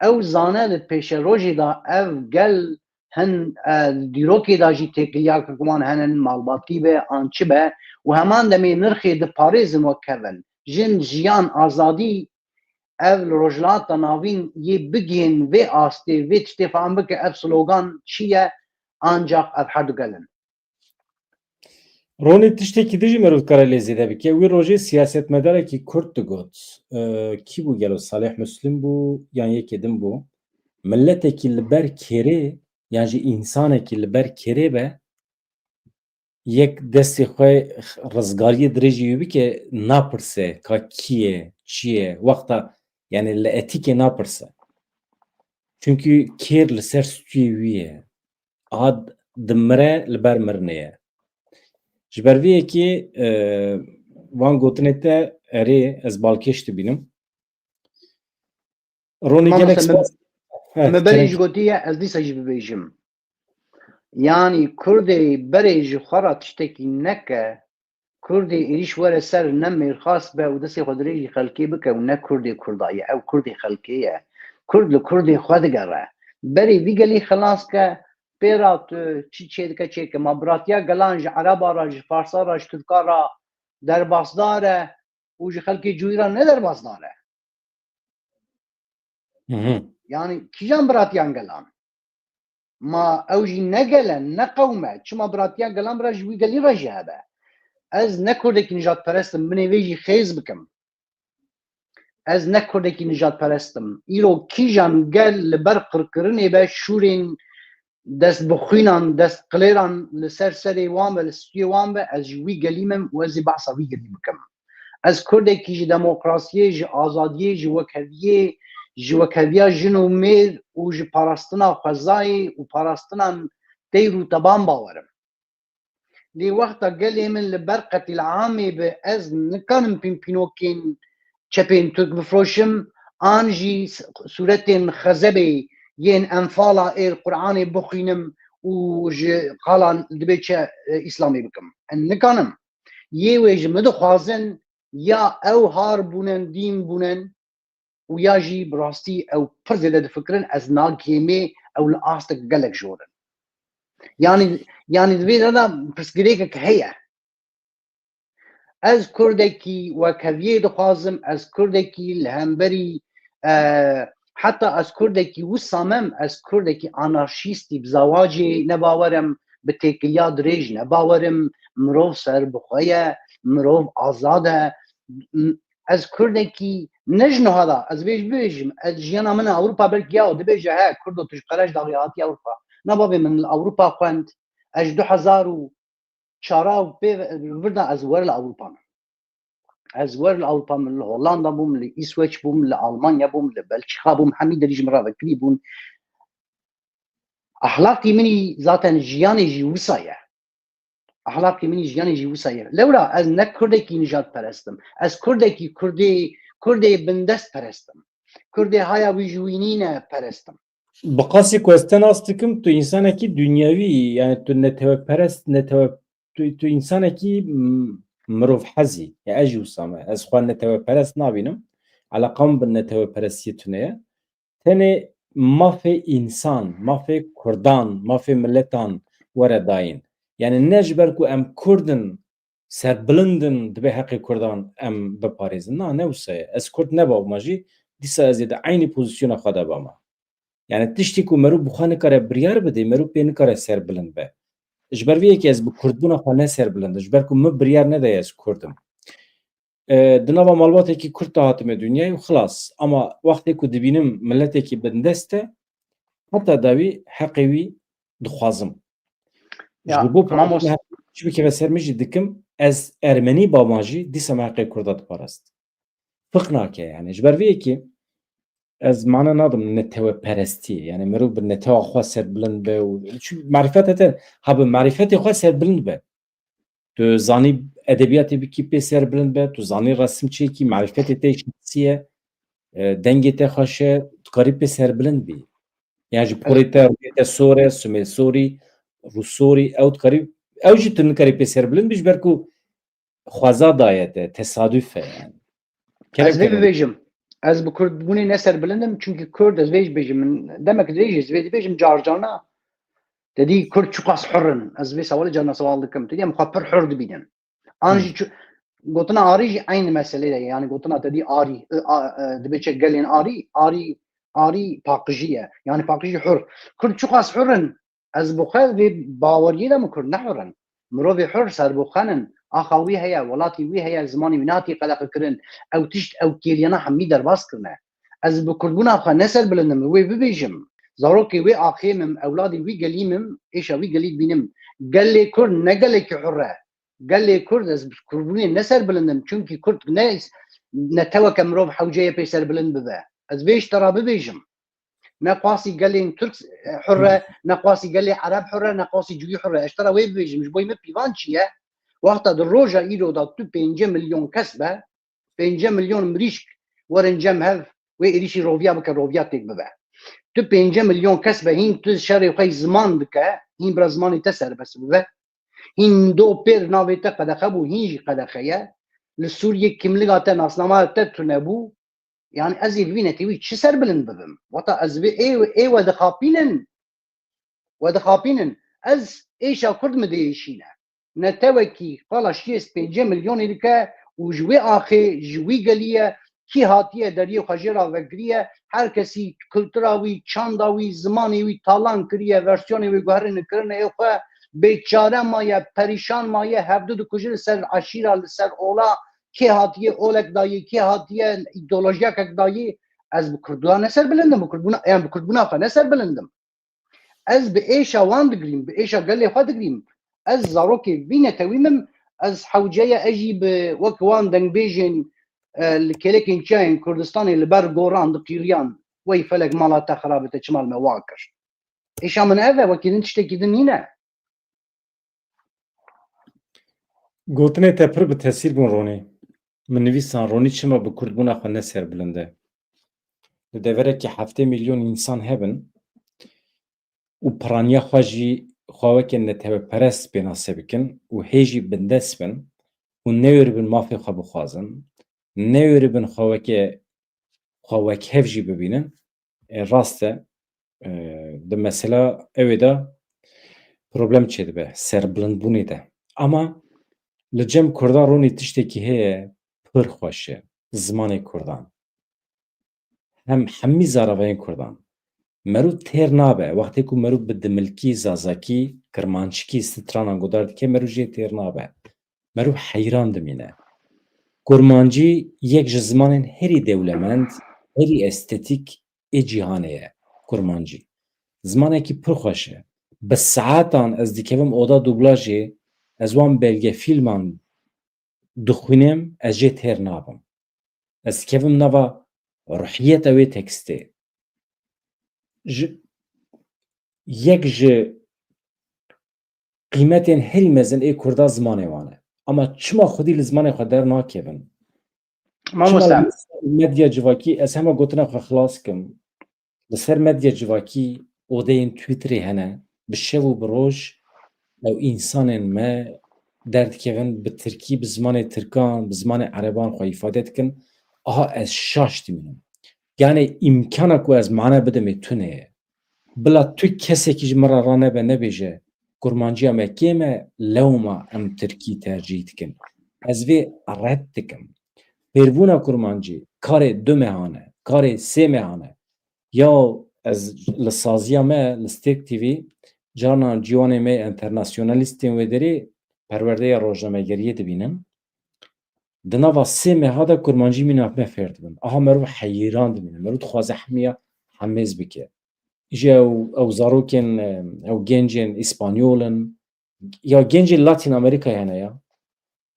Ew zane li pêşerojê de ev gel hin, e, dîrokê de jî têkiliyakek wan henin, malbatî be, an çi be, û heman demê nirxê diparêzin wek kevin. Jin, jiyan, azadî, ev li Rojhilata Navîn yê bigihên vê astê, vê tiştê fehm bike, ev slogan çi ye, ancax ev herdu gel in. Ronî tiştekî din jî meriv dikare lê zêde bike. Wî rojê siyasetmedarekî Kurd digot, e, kî bû gelo, Salih Muslim bû yan yekê din bû? Miletekî li ber kêrê yan jî însanekî li ber kêrê be, yek destê xwe rizgariyê dirêjî wî bike, napirse ka kî ye, çi ye, wexta, yani li etîkê napirse. Çunkî kêr li ser stûyê wî ye. Ad dimire li ber mirinê ye. Ji ber vê yekê, e, van gotinê te erê ez balkêş dibînim. Ronî, gelek spas. Me berê jî gotiye, ez dîsa jî bibêjim. Yanî Kurdê berê ji xwe re tiştekî neke, Kurdê êrîş were ser ne mêrxas be û destê xwe dirêjî xelkê bike û ne Kurdê Kurda ye, ew Kurdê xelkê ye. Kurd li Kurdê xwe digere. Berê vî gelî xilas ke, pê ra tu çi çêdike çêke. Ma biratiya gelan ji Ereba re, ji Farsa re, ji Tirka re derbasdar e û ji xelkê cûyî re ne derbasdar e. Yanî kîjan biratiyan gelan? Ma ew jî ne gel e, ne qewm e. Çima biratiya gelan bira ji wî gelî re jî hebe? Ez ne Kurdekî nijadperest im, binê vê jî xêz bikim. Ez ne Kurdekî nijadperest im. Îro kîjan gel li ber qirkirinê be, şûrên dest bi xwînan, dest qilêran li ser serê wan be, li stûyê wan be, ez ji wî gelî me û ez ê behsa wî gelî bikim. Ez Kurdekî ji demokrasiyê, ji azadiyê, ji wekheviyê, ji wekheviya jin û mêr û ji parastina xwezayê û parastina teyr û teban bawer im. Lê wexta gelê min li ber qetîlamê be, ez nikanim pînpînokên çepên Tirk bifroşim, an jî s-, sûretên xezebê yên Enfala ê li Quranê bixwînim û ji qalan dibê çi, e, Îslamê bikim. Ez nikanim. Yê wê ji min dixwazin ya ew har bûnen, dîn bûnen û ya jî bi rastî ew pir zêde difikirin, ez nagihêmê, ew li astek gelek jor in. Yanî, yanî di vê de pirsgirêkek heye. Ez Kurdekî wekheviyê dixwazim, ez Kurdekî li hemberî, e, heta ez Kurdekî wisa mem, ez Kurdekî anarşîstî bi zawacê nebawer im, bi têkiliya dirêj nebawer im, mirov serbixwe ye, mirov azad e. M-, ez Kurdekî ne ji niha de, ez vê jî bibêjim, ez jiyana min e Ewropa belkî ya dibêje, he, Kurdo, tu ji Qerejdaxê hatî Ewropa. Na bavê, min li Ewropa xwend, ez ji du hezar û çar û pê vir de ez wer li Ewropa me. Ez wer li Ewropa, min li Hollanda bûm, li Îsweç bûm, li Almanya bûm, li Belçîka bûm, hemî derî ji min re vekirî bûn. Ahlaqî min î zaten jiyanê jî wisa ye. Ahlaqî min î jiyanê jî wisa ye. Lewra ez ne Kurdekî nijadperest im. Ez Kurdekî Kurdê, Kurdê bindestperest im. Kurdê haya wî ji wî nîne perest im. Bi qasî ku ez te nas dikim, tu însanekî dinyewî yî, yani tu neteweperest, netewe, tu, tu însanekî, m-, mirovhezî. Ya ez jî wisa me. Ez xwe neteweperest nabînim. Eleqa min bi neteweperestiyê tune ye. Tenê mafê însan, mafê kurdan, mafê miletan were dayîn. Yani ne ji ber ku em kurd in, serbilind in, dibe heqê kurdan em biparêzin. Na, ne wisa ye. Ez kurd nebabima jî, dîsa ez ê di eynî pozîsyona xwe de bama. Yani tiştî ku merû bi xwe nikare biryar bide, merû pê nikare serbilind be. Ji ber vê yekê ez bi kurdbûna xwe ne serbilind im. Ji ber ku min biryar nedaye ez kurd im. E, di nava malbatekî kurd de hatime dinyayê û xilas. Ama wextê ku dibînim miletekî bindest e, heta dawî heqê wî dixwazim. Ya, ji bo mamos- çi bikeve ser min jî dikim, ez ermenî bama jî dîsa me heqê kurda diparast. Fiq nake yani. Ji ber vê yekê ez mane nadim neteweperestiyê. Yani merû bi netewa xwe serbilind be û çi marifet hete, ha bi marifetê xwe serbilind be. Tu zanî edebiyatê bikî pê serbilind be, tu zanî resim çêkî, marifetê te şexsî ye, e, dengê te xweş e, tu karî pê serbilind bî. Yani ji porê te, rûyê te sor e, simê sorî, rûsorî, ew dikarî, ew jî tu nikarî pê serbilind bî, ji ber ku xweza daye te, tesadüf e yani. Ez vê bibêjim. Ez bi kurdbûnê ne serbilind im, çunkî kurd, ez vê jî bêjim, min demek dirêj ez vê dibêjim, carcarna te dî kurd çiqas hur in. Ez vê sewalê carna sewal dikim. Tu dî em xwe pir hur dibînin. An jî çi-, Gotina arî jî eynî meselê de ye. Yani gotina te dî arî, e, a, e, dibe çi gelên arî, arî, arî paqijî ye. Yani paqijî hur. Kurd çiqas hur in? Ez bi xwe vê baweriyê de min Kurd ne hur in. Mirovê hur serbixwen in. Axa wî heye, welatî wî heye, zimanê wî nehatî qedexekirin. Ew tişt, ew kêliyana hemî derbas kirine. Ez bi kurdbûna xwe ne serbilind im, wê bibêjim. Zarokê wê axê mim, ewladê wî gelî mim, êşa wî gelî dibînim. Gelê Kurd ne gelekî hur e. Gelê Kurd ez bi kurdbûnê ne serbilind im. Çimkî Kurd ne, ne teweke mirov hewce ye pê serbilind bibe. Ez vê ji te re bibêjim. Ne qasî gelên Tirk, e, hur e, ne qasî gelê Ereb hur e, ne qasî cihî hur e. Ez te re wê bibêjim, ji bo min pîvan çi ye? Wexta di roja îro de tu pêncî milyon kes be, pêncî milyon mirîşk werin cem hev, wê êrîşî roviya bike, roviya têk bibe. Tu pêncî milyon kes be, hîn tu şerê xwe ziman dike, hîn bira zimanê te serbest bibe. Hîn do pêr navê te qedexe bû, hîn jî qedexe ye. Li Sûriyê kimliga te, nasnama te tune bû. Yani ez ê bi vî netewî çi serbilind bibim? Wata ez vê ê, ê we dixapînin. We dixapînin. Ez êşa Kurd mi diêşîne. Netewekî qala şêst pêncî milyonê dike û ji wê axê ji wî gelî ye, kî hatiye deriyê xwe jê re vekiriye, her kesî kultura wî, çanda wî, zimanê wî talan kiriye, versiyonê wî guherîne kirine ê xwe, bêçare maye, perîşan maye, hevdu dikuje li ser eşîra, li ser ola, kê hatiye olek dayê, kê hatiye îdeolojiyakek dayê, ez bi kurdbûna ne serbilind im, bi kurdbûna, yan bi kurdbûna xwe ne serbilind im. Ez bi êşa wan digirîm, bi êşa gelê xwe digirîm. Ez zarokê vî netewî mim, ez hewce ye ez jî bi wek wan dengbêjên, e, li kêlekên çiyayên Kurdistanê li ber goran diqîriyan, wey felek mala te xirab e, te çima li me wa kir? Êşa min ev e, wekî din tiştekî din nîne. Gotinê te pir bi tesîr bûn Ronî. Min nivîsan, Ronî çima bi kurdbûna xwe ne serbilind e? Li deverekî heftê milyon însan hebin û piraniya xwe jî xwe weke neteweperest pênase bikin û hê jî bindest bin û newêribin mafê xwe bixwazin, newêribin xwe weke xwe wekhev jî bibînin. E, rast e, e, di mesela ew ê de problem çêdibe, serbilindbûnê de. Ama li cem Kurdan Ronî tiştekî heye, pir xweş e, zimanê Kurdan. Hem hemî zaravayên Kurdan. Meriv têr nabe, wextê ku meriv bi dimilkî, zazakî, kirmanckî, stranan guhdar dike, meriv jê têr nabe. Meriv heyran dimîne. Kurmancî yek ji zimanên herî dewlemend, herî estetîk ê cîhanê ye. Kurmancî zimanekî pir xweş e. Bi saetan ez dikevim oda dublajê, ez wan belgefîlman dixwînim, ez jê têr nabim. Ez dikevim nava ruhiyeta wê tekstê. Ji, yek ji qîmetên herî mezin ê Kurda zimanê wan e. Ama çima xwedî li zimanê xwe dernakevin? Çima Mamoste. Li ser medya civakî, ez hema gotina xwe xilas kim, li ser medya civakî odeyên Twitterê hene, bi şev û bi roj ew însanên me derdikevin, bi tirkî, bi zimanê tirkan, bi zimanê ereban xwe îfade dikin. Aha, ez şaş dimînim. Yani îmkana ku ez mane bidim ê tune ye. Bila tu kesekî ji min re ranebe, nebêje, kurmanciya me kêm e, lewma em tirkî tercîh dikin. Ez vê red dikim. Fêrbûna kurmancî karê du mehan e, karê sê mehan e. Ya ez li saziya me, li Stêrk T V, carna ciwanê me, enternasyonalîstên wê derê perwerdeya rojnamegeriyê dibînim. Di nava sê meha de kurmancî mîna me fêr dibin. Aha, meriv heyran dimîne. Meriv dixwaze hemiya hemêz bike. Ji ew, ew zarokên, ew gencên îspanyol in, ya gencên Latîn Amerîkayê hene ya.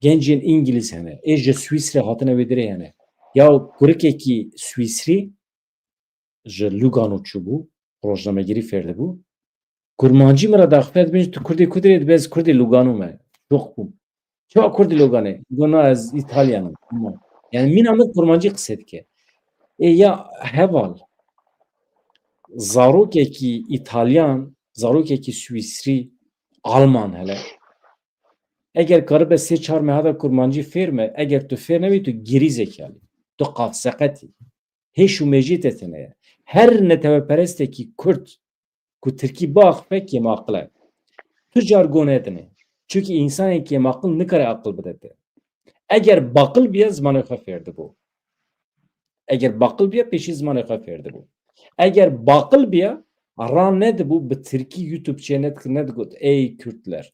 Gencên Îngilîz hene. Ê ji Swîsrê hatine wê dirê hene. Ya kurikekî Swîsrî ji Lugano çûbû, rojnamegerî fêr dibû. Kurmancî min re daxuya dibêje, tu Kurdê ku dirê? Dibe ez Kurdê Lugano me. Şok bûm. Çawa Kurdê Loganê? Digo na, ez Îtalyan im. Ama, yani mîna min kurmancî qise dike. Ê ya heval, zarokekî Îtalyan, zarokekî Swîsrî, Alman hele. Eger karibe sê çar meha de kurmancî fêr me, eger tu fêr nebî, tu girî zekalî. Tu qavseqetî. Hêş û mêjî te tune ye. Her neteweperestekî Kurd ku tirkî biaxife kêmaqil e. Tu car gone dinê. Çunkî însanê kêmaqil nikare aqil bide te. Eger baqil biya zimanê xwe fêr dibû. Eger baqil biya pêşî zimanê xwe fêr dibû. Eger baqil biya ran nedibû bi tirkî YouTube çê nedik-, nedigot ey Kürtler.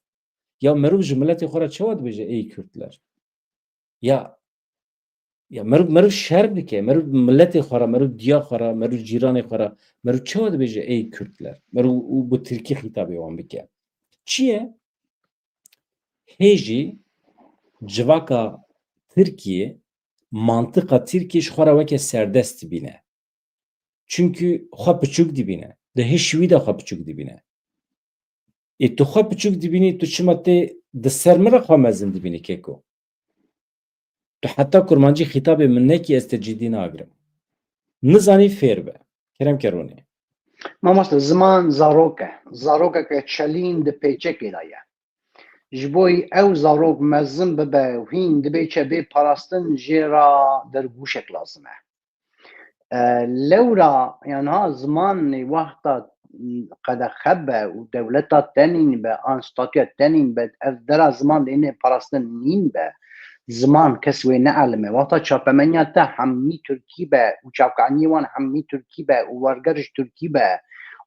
Ya meriv ji miletê xwe re çawa dibêje ey Kürtler? Ya, ya meriv, meriv şer dike, meriv miletê xwe re, meriv diya xwe re, meriv cîranê xwe re, meriv çawa dibêje ey Kürtler? Meriv û bi tirkî xîtabê wan bike. Çi ye? Hê jî civaka Tirkiyê, mantiqa Tirkiyê ji xwe re weke serdest dibîne. Çimkî xwe piçûk dibîne. Di hişî wî de xwe piçûk dibîne. Ê tu xwe piçûk dibînî, tu çima tê di ser min re xwe mezin dibînî keko? Tu heta kurmancî xîtabê min nekî, ez te cidî nagirim. Nizanî fêr be. Kerem ke ronê. Mamoste, ziman zarok e. Zarokeke çelîn di pêçekê de ye. Ji bo ew zarok mezin bibe û hîn dibê çe bê parastin, jê re dergûşek lazim e. E, lewra, yan ha, zimanê wexta qedexe be û dewleta te nîn be, an statûya te nîn be, ev dera ziman lê ne parastin nîn be, ziman kes wê neelime. Wexta çapemeniya te hemî tirkî be û çavkaniyê wan hemî tirkî be û werger ji tirkî be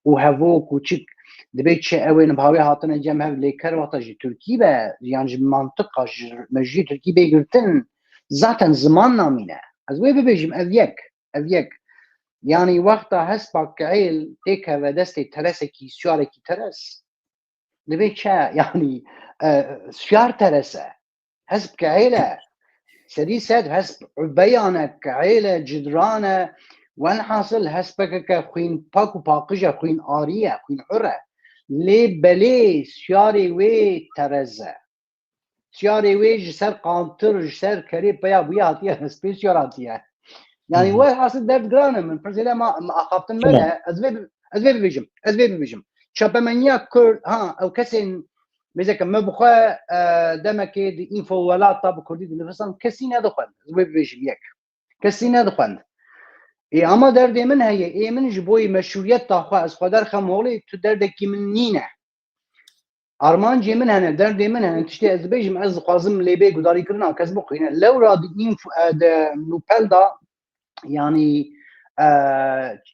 û hevok û çik dibê çi ew ê niha wê hatine cem hev lêker wexta ji tirkî be, yan ji mantiqa, ji mejûyê tirkî bê girtin, zaten ziman namîne. Ez wê bibêjim, ev yek, ev yek. Yanî wexta hespa kihêl têkeve destê teresekî, siyarekî teres, dibê çi? Yanî, e, siyar teres e. Hesp kihêl e. Sedî sed hesp ubeyan e, kihêl e, cidran e. Wenhasil hespeke ke xwîn pak û paqij e, xwîn arî ye, xwîn hur e. Lê belê siyarê wê terez e. Siyarê wê ji ser qantir, ji ser kerê peya bûye hatiye, hespê siyar hatiye. Yanî, welhasil derd giran e, min pir zêde ma, ma axaftin me ne, ez vê bi-, ez vê bibêjim, ez vê bibêjim. Çapemeniya Kurd, ha, ew kesên, mêzeke me bi xwe, e, demekê di Info Welata bi Kurdî dinivîsan, kesî nedixwend, ez wê bibêjim yek. Kesî nedixwend. Ê, ama derdê min heye, ê min ji bo yê meşrûyeta xwe, ez xwe derxem holê, tu derdekî min nîne. Armancê min hene, derdê min hene, tiştê ez dibêjim, ez dixwazim lê bê gudarîkirina kes bixwîne. Lewra di înf-, e, di Nûpel da, yanî, e,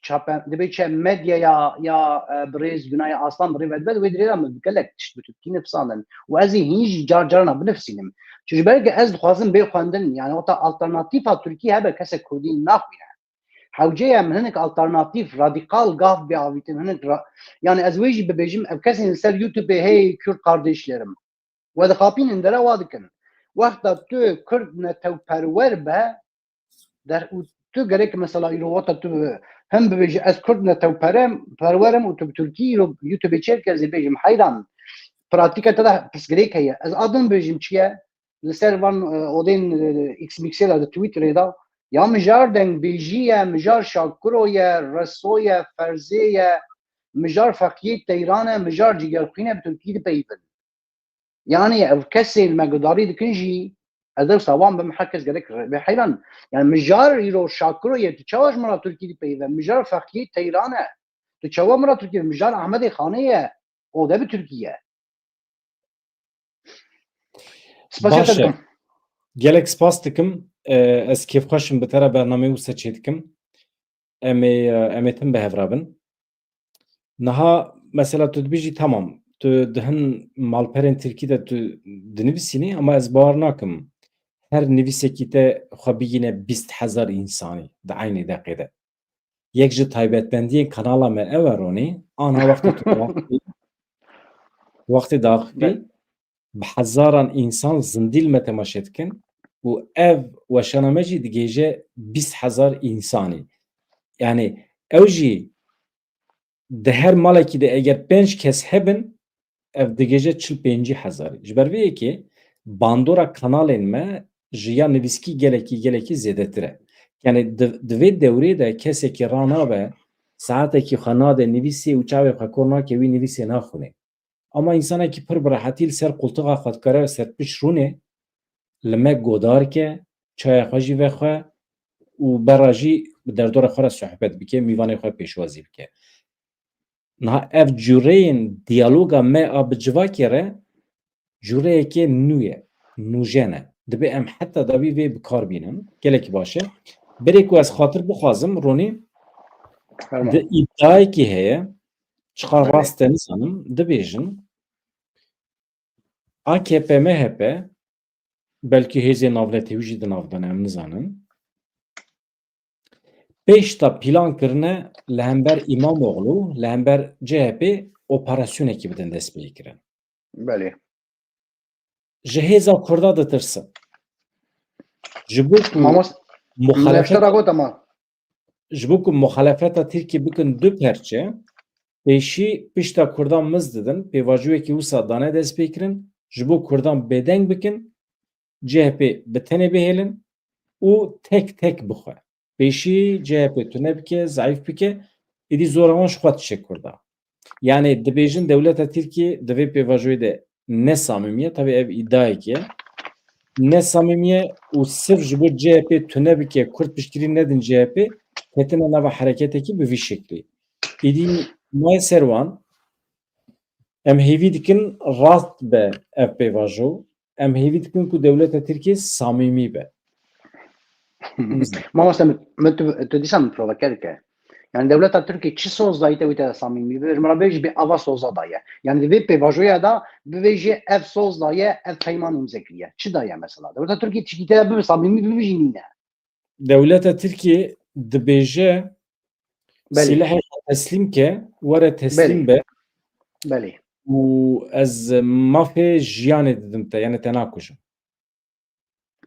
çape, dibê çi medya ya, ya, e, birêz Gunay Aslan bi rê ve dibe, wê dirê de min gelek tişt bi tirkî nifsandin. Û ez ê hîn jî car carana binifsînim. Çi ji ber ke ez dixwazim bê xwendin, yanî wexta alternatîfa tirkî hebe kesek kurdî naxwîne. Hewce ye min hinek alternatîf, radîkal gav bê avîtin, hinek ra-, yanî ez wê jî bibêjim, ev kesên li ser YouTubeê hey Kürt kardeşlerim. We dixapînin dere wa dikin. Wexta tu Kurd netewperwer be, der û tu gerek mesela îro wexta tu hem bibêjî ez Kurd netewperem, perwerim û tu bi Tirkî îro YouTubeê çêdike ez ê bêjim heyran. Pratîka te de pirsgirêk heye. Ez a din bêjim çi ye? Li ser van, e, odên, e, X-Mixê de di Twitterê de, ya mijar dengbêjî ye, mijar Şakiro ye, Reso ye, Ferzê ye, mijar Feqiyê Teyran e, mijar Cigerxwîn e, bi Tirkî dipeyivin. Yanî ev kesên me gudarî dikin jî, ez dewsa wan bim, her kes gerek re-, bê heyran. Yanî mijar îro Şakiro ye, tu çawa ji min re Tirkî dipeyive? Mijar Feqiyê Teyran e. Tu çawa min re Tirkî, mijar Ahmedê Xanê ye. O de bi Tirkî ye. Spasiya te Baş e. dikim. Gelek spas dikim. E, ez kêfxweş im bi te re bernameyê wisa çêdikim. Em ê, em ê tim bi hev re bin. Niha mesela tu dibêjî, tamam, tu di hin malperên tirkî de tu dinivîsînî, ama ez bawer nakim her nivîsekî te xwe bigîne bîst hezar însanî di eynê deqê de. Yek ji taybetmendiyên kanala me ew e, Ronî, anha wextê tu daxivî, wextê daxivî, Be- bi hezaran însan zindî li me temaşe dikin û ev weşana me jî digihêje bîst hezar însanî. Yanî ew jî di her malekî de eger pênc kes hebin, ev digihêje çil pêncî hezarî. Ji ber vê yekê bandora kanalên me ji ya nivîskî gelekî, gelekî zêdetir e. Yanî di, di vê dewrê de kesekî ranabe, saetekî xwe nade nivîsê û çavê xwe kor nake wî nivîsê naxwîne. Ama însanekî pir bi rehetî li ser qultixa xwe dikare serpişt rûnê, li me godar ke, çaya xwe jî vexwe û berra jî bi derdora xwe re sohbet bike, mîvanê xwe pêşwazî bike. Niha ev cureyên diyaloga me a bi civakê re cureyekê nû ye, nûjen e. Dibe em heta dawî vê bi kar bînin. Gelekî baş e. Berê ku ez xatir bixwazim, Ronî, Fermo. di îdayekî heye, çiqas Belê. rast e nizanim, dibêjin A K P M H P, belkî hêzê navnetewî jî di nav de ne, em nizanin. Pêş de plan kirine li hember Îmamoğlu, li hember C H P operasyonekî bidin destpêkirin. Belê. Ji hêza Kurda ditirsin. Ji bo ku Mamos, muxalefet, Meştera got ama. ji bo ku muxalefeta Tirkî bikin du perçe, pêşî pişta Kurdan miz didin, pêvajoyekî wisa dane destpêkirin, ji bo Kurdan bêdeng bikin, C H P bi tenê bihêlin û tek tek bixwe. Pêşî C H P tune bike, zeîf bike, êdî zora wan ji xwe diçe Kurda. Yani dibêjin dewleta Tirkiyê di vê pêvajoyê de ne samîmî ye, tabii ev îdayekê ye. Ne samîmî ye û sirf ji bo C H P tune bike, Kurd piştgirî nedin C H P, ketine nava hereketekî bi vî şeklî. Êdî nayê ser wan, em hêvî dikin rast be ev pêvajo, em hêvî dikin ku dewleta Tirkiyê samîmî be. Mamoste, min, min tu, tu dîsa min provoke dike. Yani dewleta Tirkiyê çi soz dayî te wî te samîmî be? Ji min re bêjî bê ava soza daye. Yani di vê pêvajoya da bibêjî ev soz daye, ev peyman îmze kiriye. Çi daye mesela? Dewleta Tirkiyê tişkî te bibe samîmî bibêjî nîne. Dewleta Tirkiyê dibêje Belê. Silahê xwe teslîm ke, were teslîm Belê. be Belê. û ez mafê jiyanê didim te, yani te nakujim.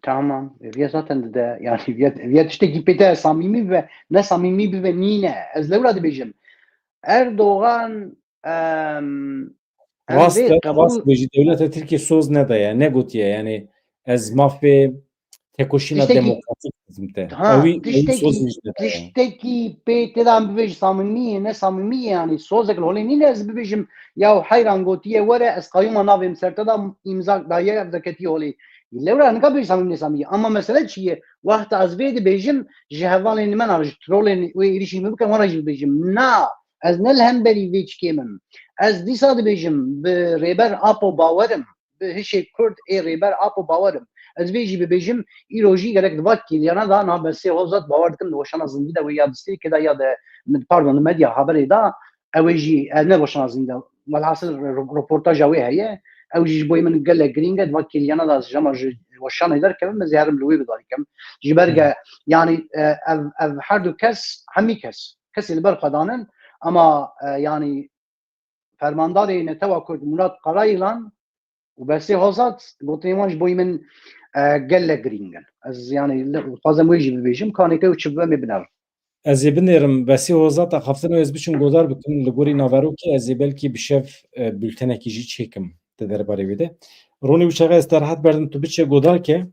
Tamam. Viya zaten dide. Yani viya, viya tiştekî pê te samîmî be, ne samîmî bibe nîne. Ez lewra dibêjim. Erdogan em, em Rast vê e, qebûl rast bêjî, dewleta Tirkiyê soz nedaye, negotiye, yani ez mafê tekoşîna Tiştekî- demokratîk didim te. Ha, Ewî, ewî soz tiştekî, nîşte daye. Tiştekî pê tê de em bibêjî samîmî ye, ne samîmî ye, yani sozek li holê nîne ez bibêjim ya heyran gotiye were ez qayûma navê min ser te da îmza daye ev deketî holê. Lewra nika bibêjî samîmî ne samîmî ye. Ama mesele çi ye? Wexta ez vê dibêjim ji hevalên min re, ji trolên wê êrîşî min bikin, wan re jî bibêjim. Na, ez ne li hemberî vê çikê min. Ez dîsa dibêjim bi Rêber Apo bawer im. Bi hişê Kurd ê Rêber Apo bawer im. Ez vê jî bibêjim, îro jî gerek di va kêliyana da na Besê Hozat bawer dikim di weşana zindî de wê ya di stêrkê de ya di, pardon, di medya haberê de ew ê jî, e, ne weşana zindî de. Welhasil ro-, roportaja wê heye. Ew jî ji bo min gelek girîng e, di va kêliyana de ez jema ji weşanê derkevim, ez ê herim li wê bidarî kem. Ji ber ge, yani, e, ev, ev her du kes, hemî kes, kesê li ber xwe danin, ama, e, yani, fermandarê Netewa Kurd Murat Karayılan û Besê Hozat, gotinên wan ji bo min, e, gelek girîng in. Ez, yani, li, dixwazim wê jî bibêjim, kanê ke ew çi bibe, em ê binerin. Ez ê binêrim, Besê Hozat, axaftin ez biçim godar bikim, li gorî naverokê ez ê belkî bi şev, e, bültenekî jî çêkim di derbarê wê de. Ronî, wî çaxê ez te rehet berdim, tu biçe godar ke,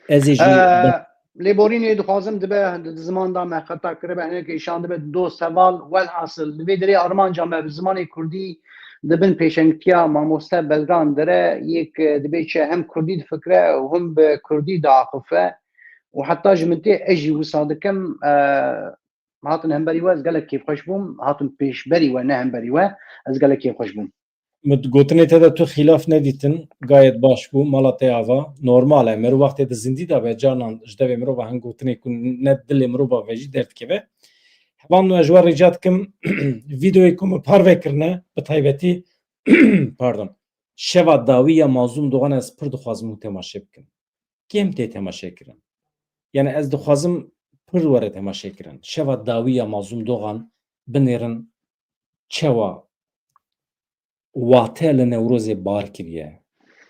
ez ê jî Ee, lêborînê dixwazim dibe di ziman da me xeta kiribe, hinek êşan dibe dost heval. Welhasil, di vê derê armanca me bi zimanê kurdî di bin pêşengtiya mamoste Bedran de re yek, e, dibê çi hem kurdî difikire û him bi kurdî diaxife û heta ji min tê ez jî wisa dikim, e, hatin hemberî we ez gelek kêfxweş bûm, hatin pêşberî we ne hemberî we ez gelek kêfxweş bûm. Min gotinê te de tu xîlaf nedîtin, gayet baş bû, mala te ava. Normal e, mirov wextê di zindî de be, carnan ji devê mirova hin gotinê ku ne dilê mirova ve jî derdikeve. Hevalno, ez ji we rica dikim, vîdeoyê ku min parve kirine, bi taybetî, pardon, şeva dawî ya Mazlûm Dogan ez pir dixwazim hûn temaşe bikin. Kêm tê temaşe kirin. Yani ez dixwazim pir were temaşe kirin. Şeva dawî ya Mazlûm Dogan binêrin çewa wate li Newrozê bar kiriye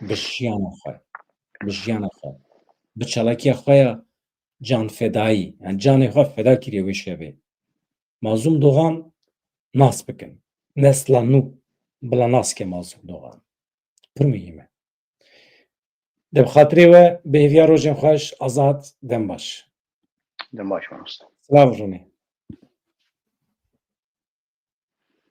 bi jiyana xwe, bi jiyana xwe, bi çalakiya xwe ya canfedayî, yani canê xwe feda kiriye wê şevê. Mazlûm Dogan nas bikin. Nesla nû bila nas ke Mazlûm Dogan. Pir muhîm e. De bi xatirê we, bi hêviya rojên xweş, Azad, dem baş. Dem baş, mamoste. Silav Ronî.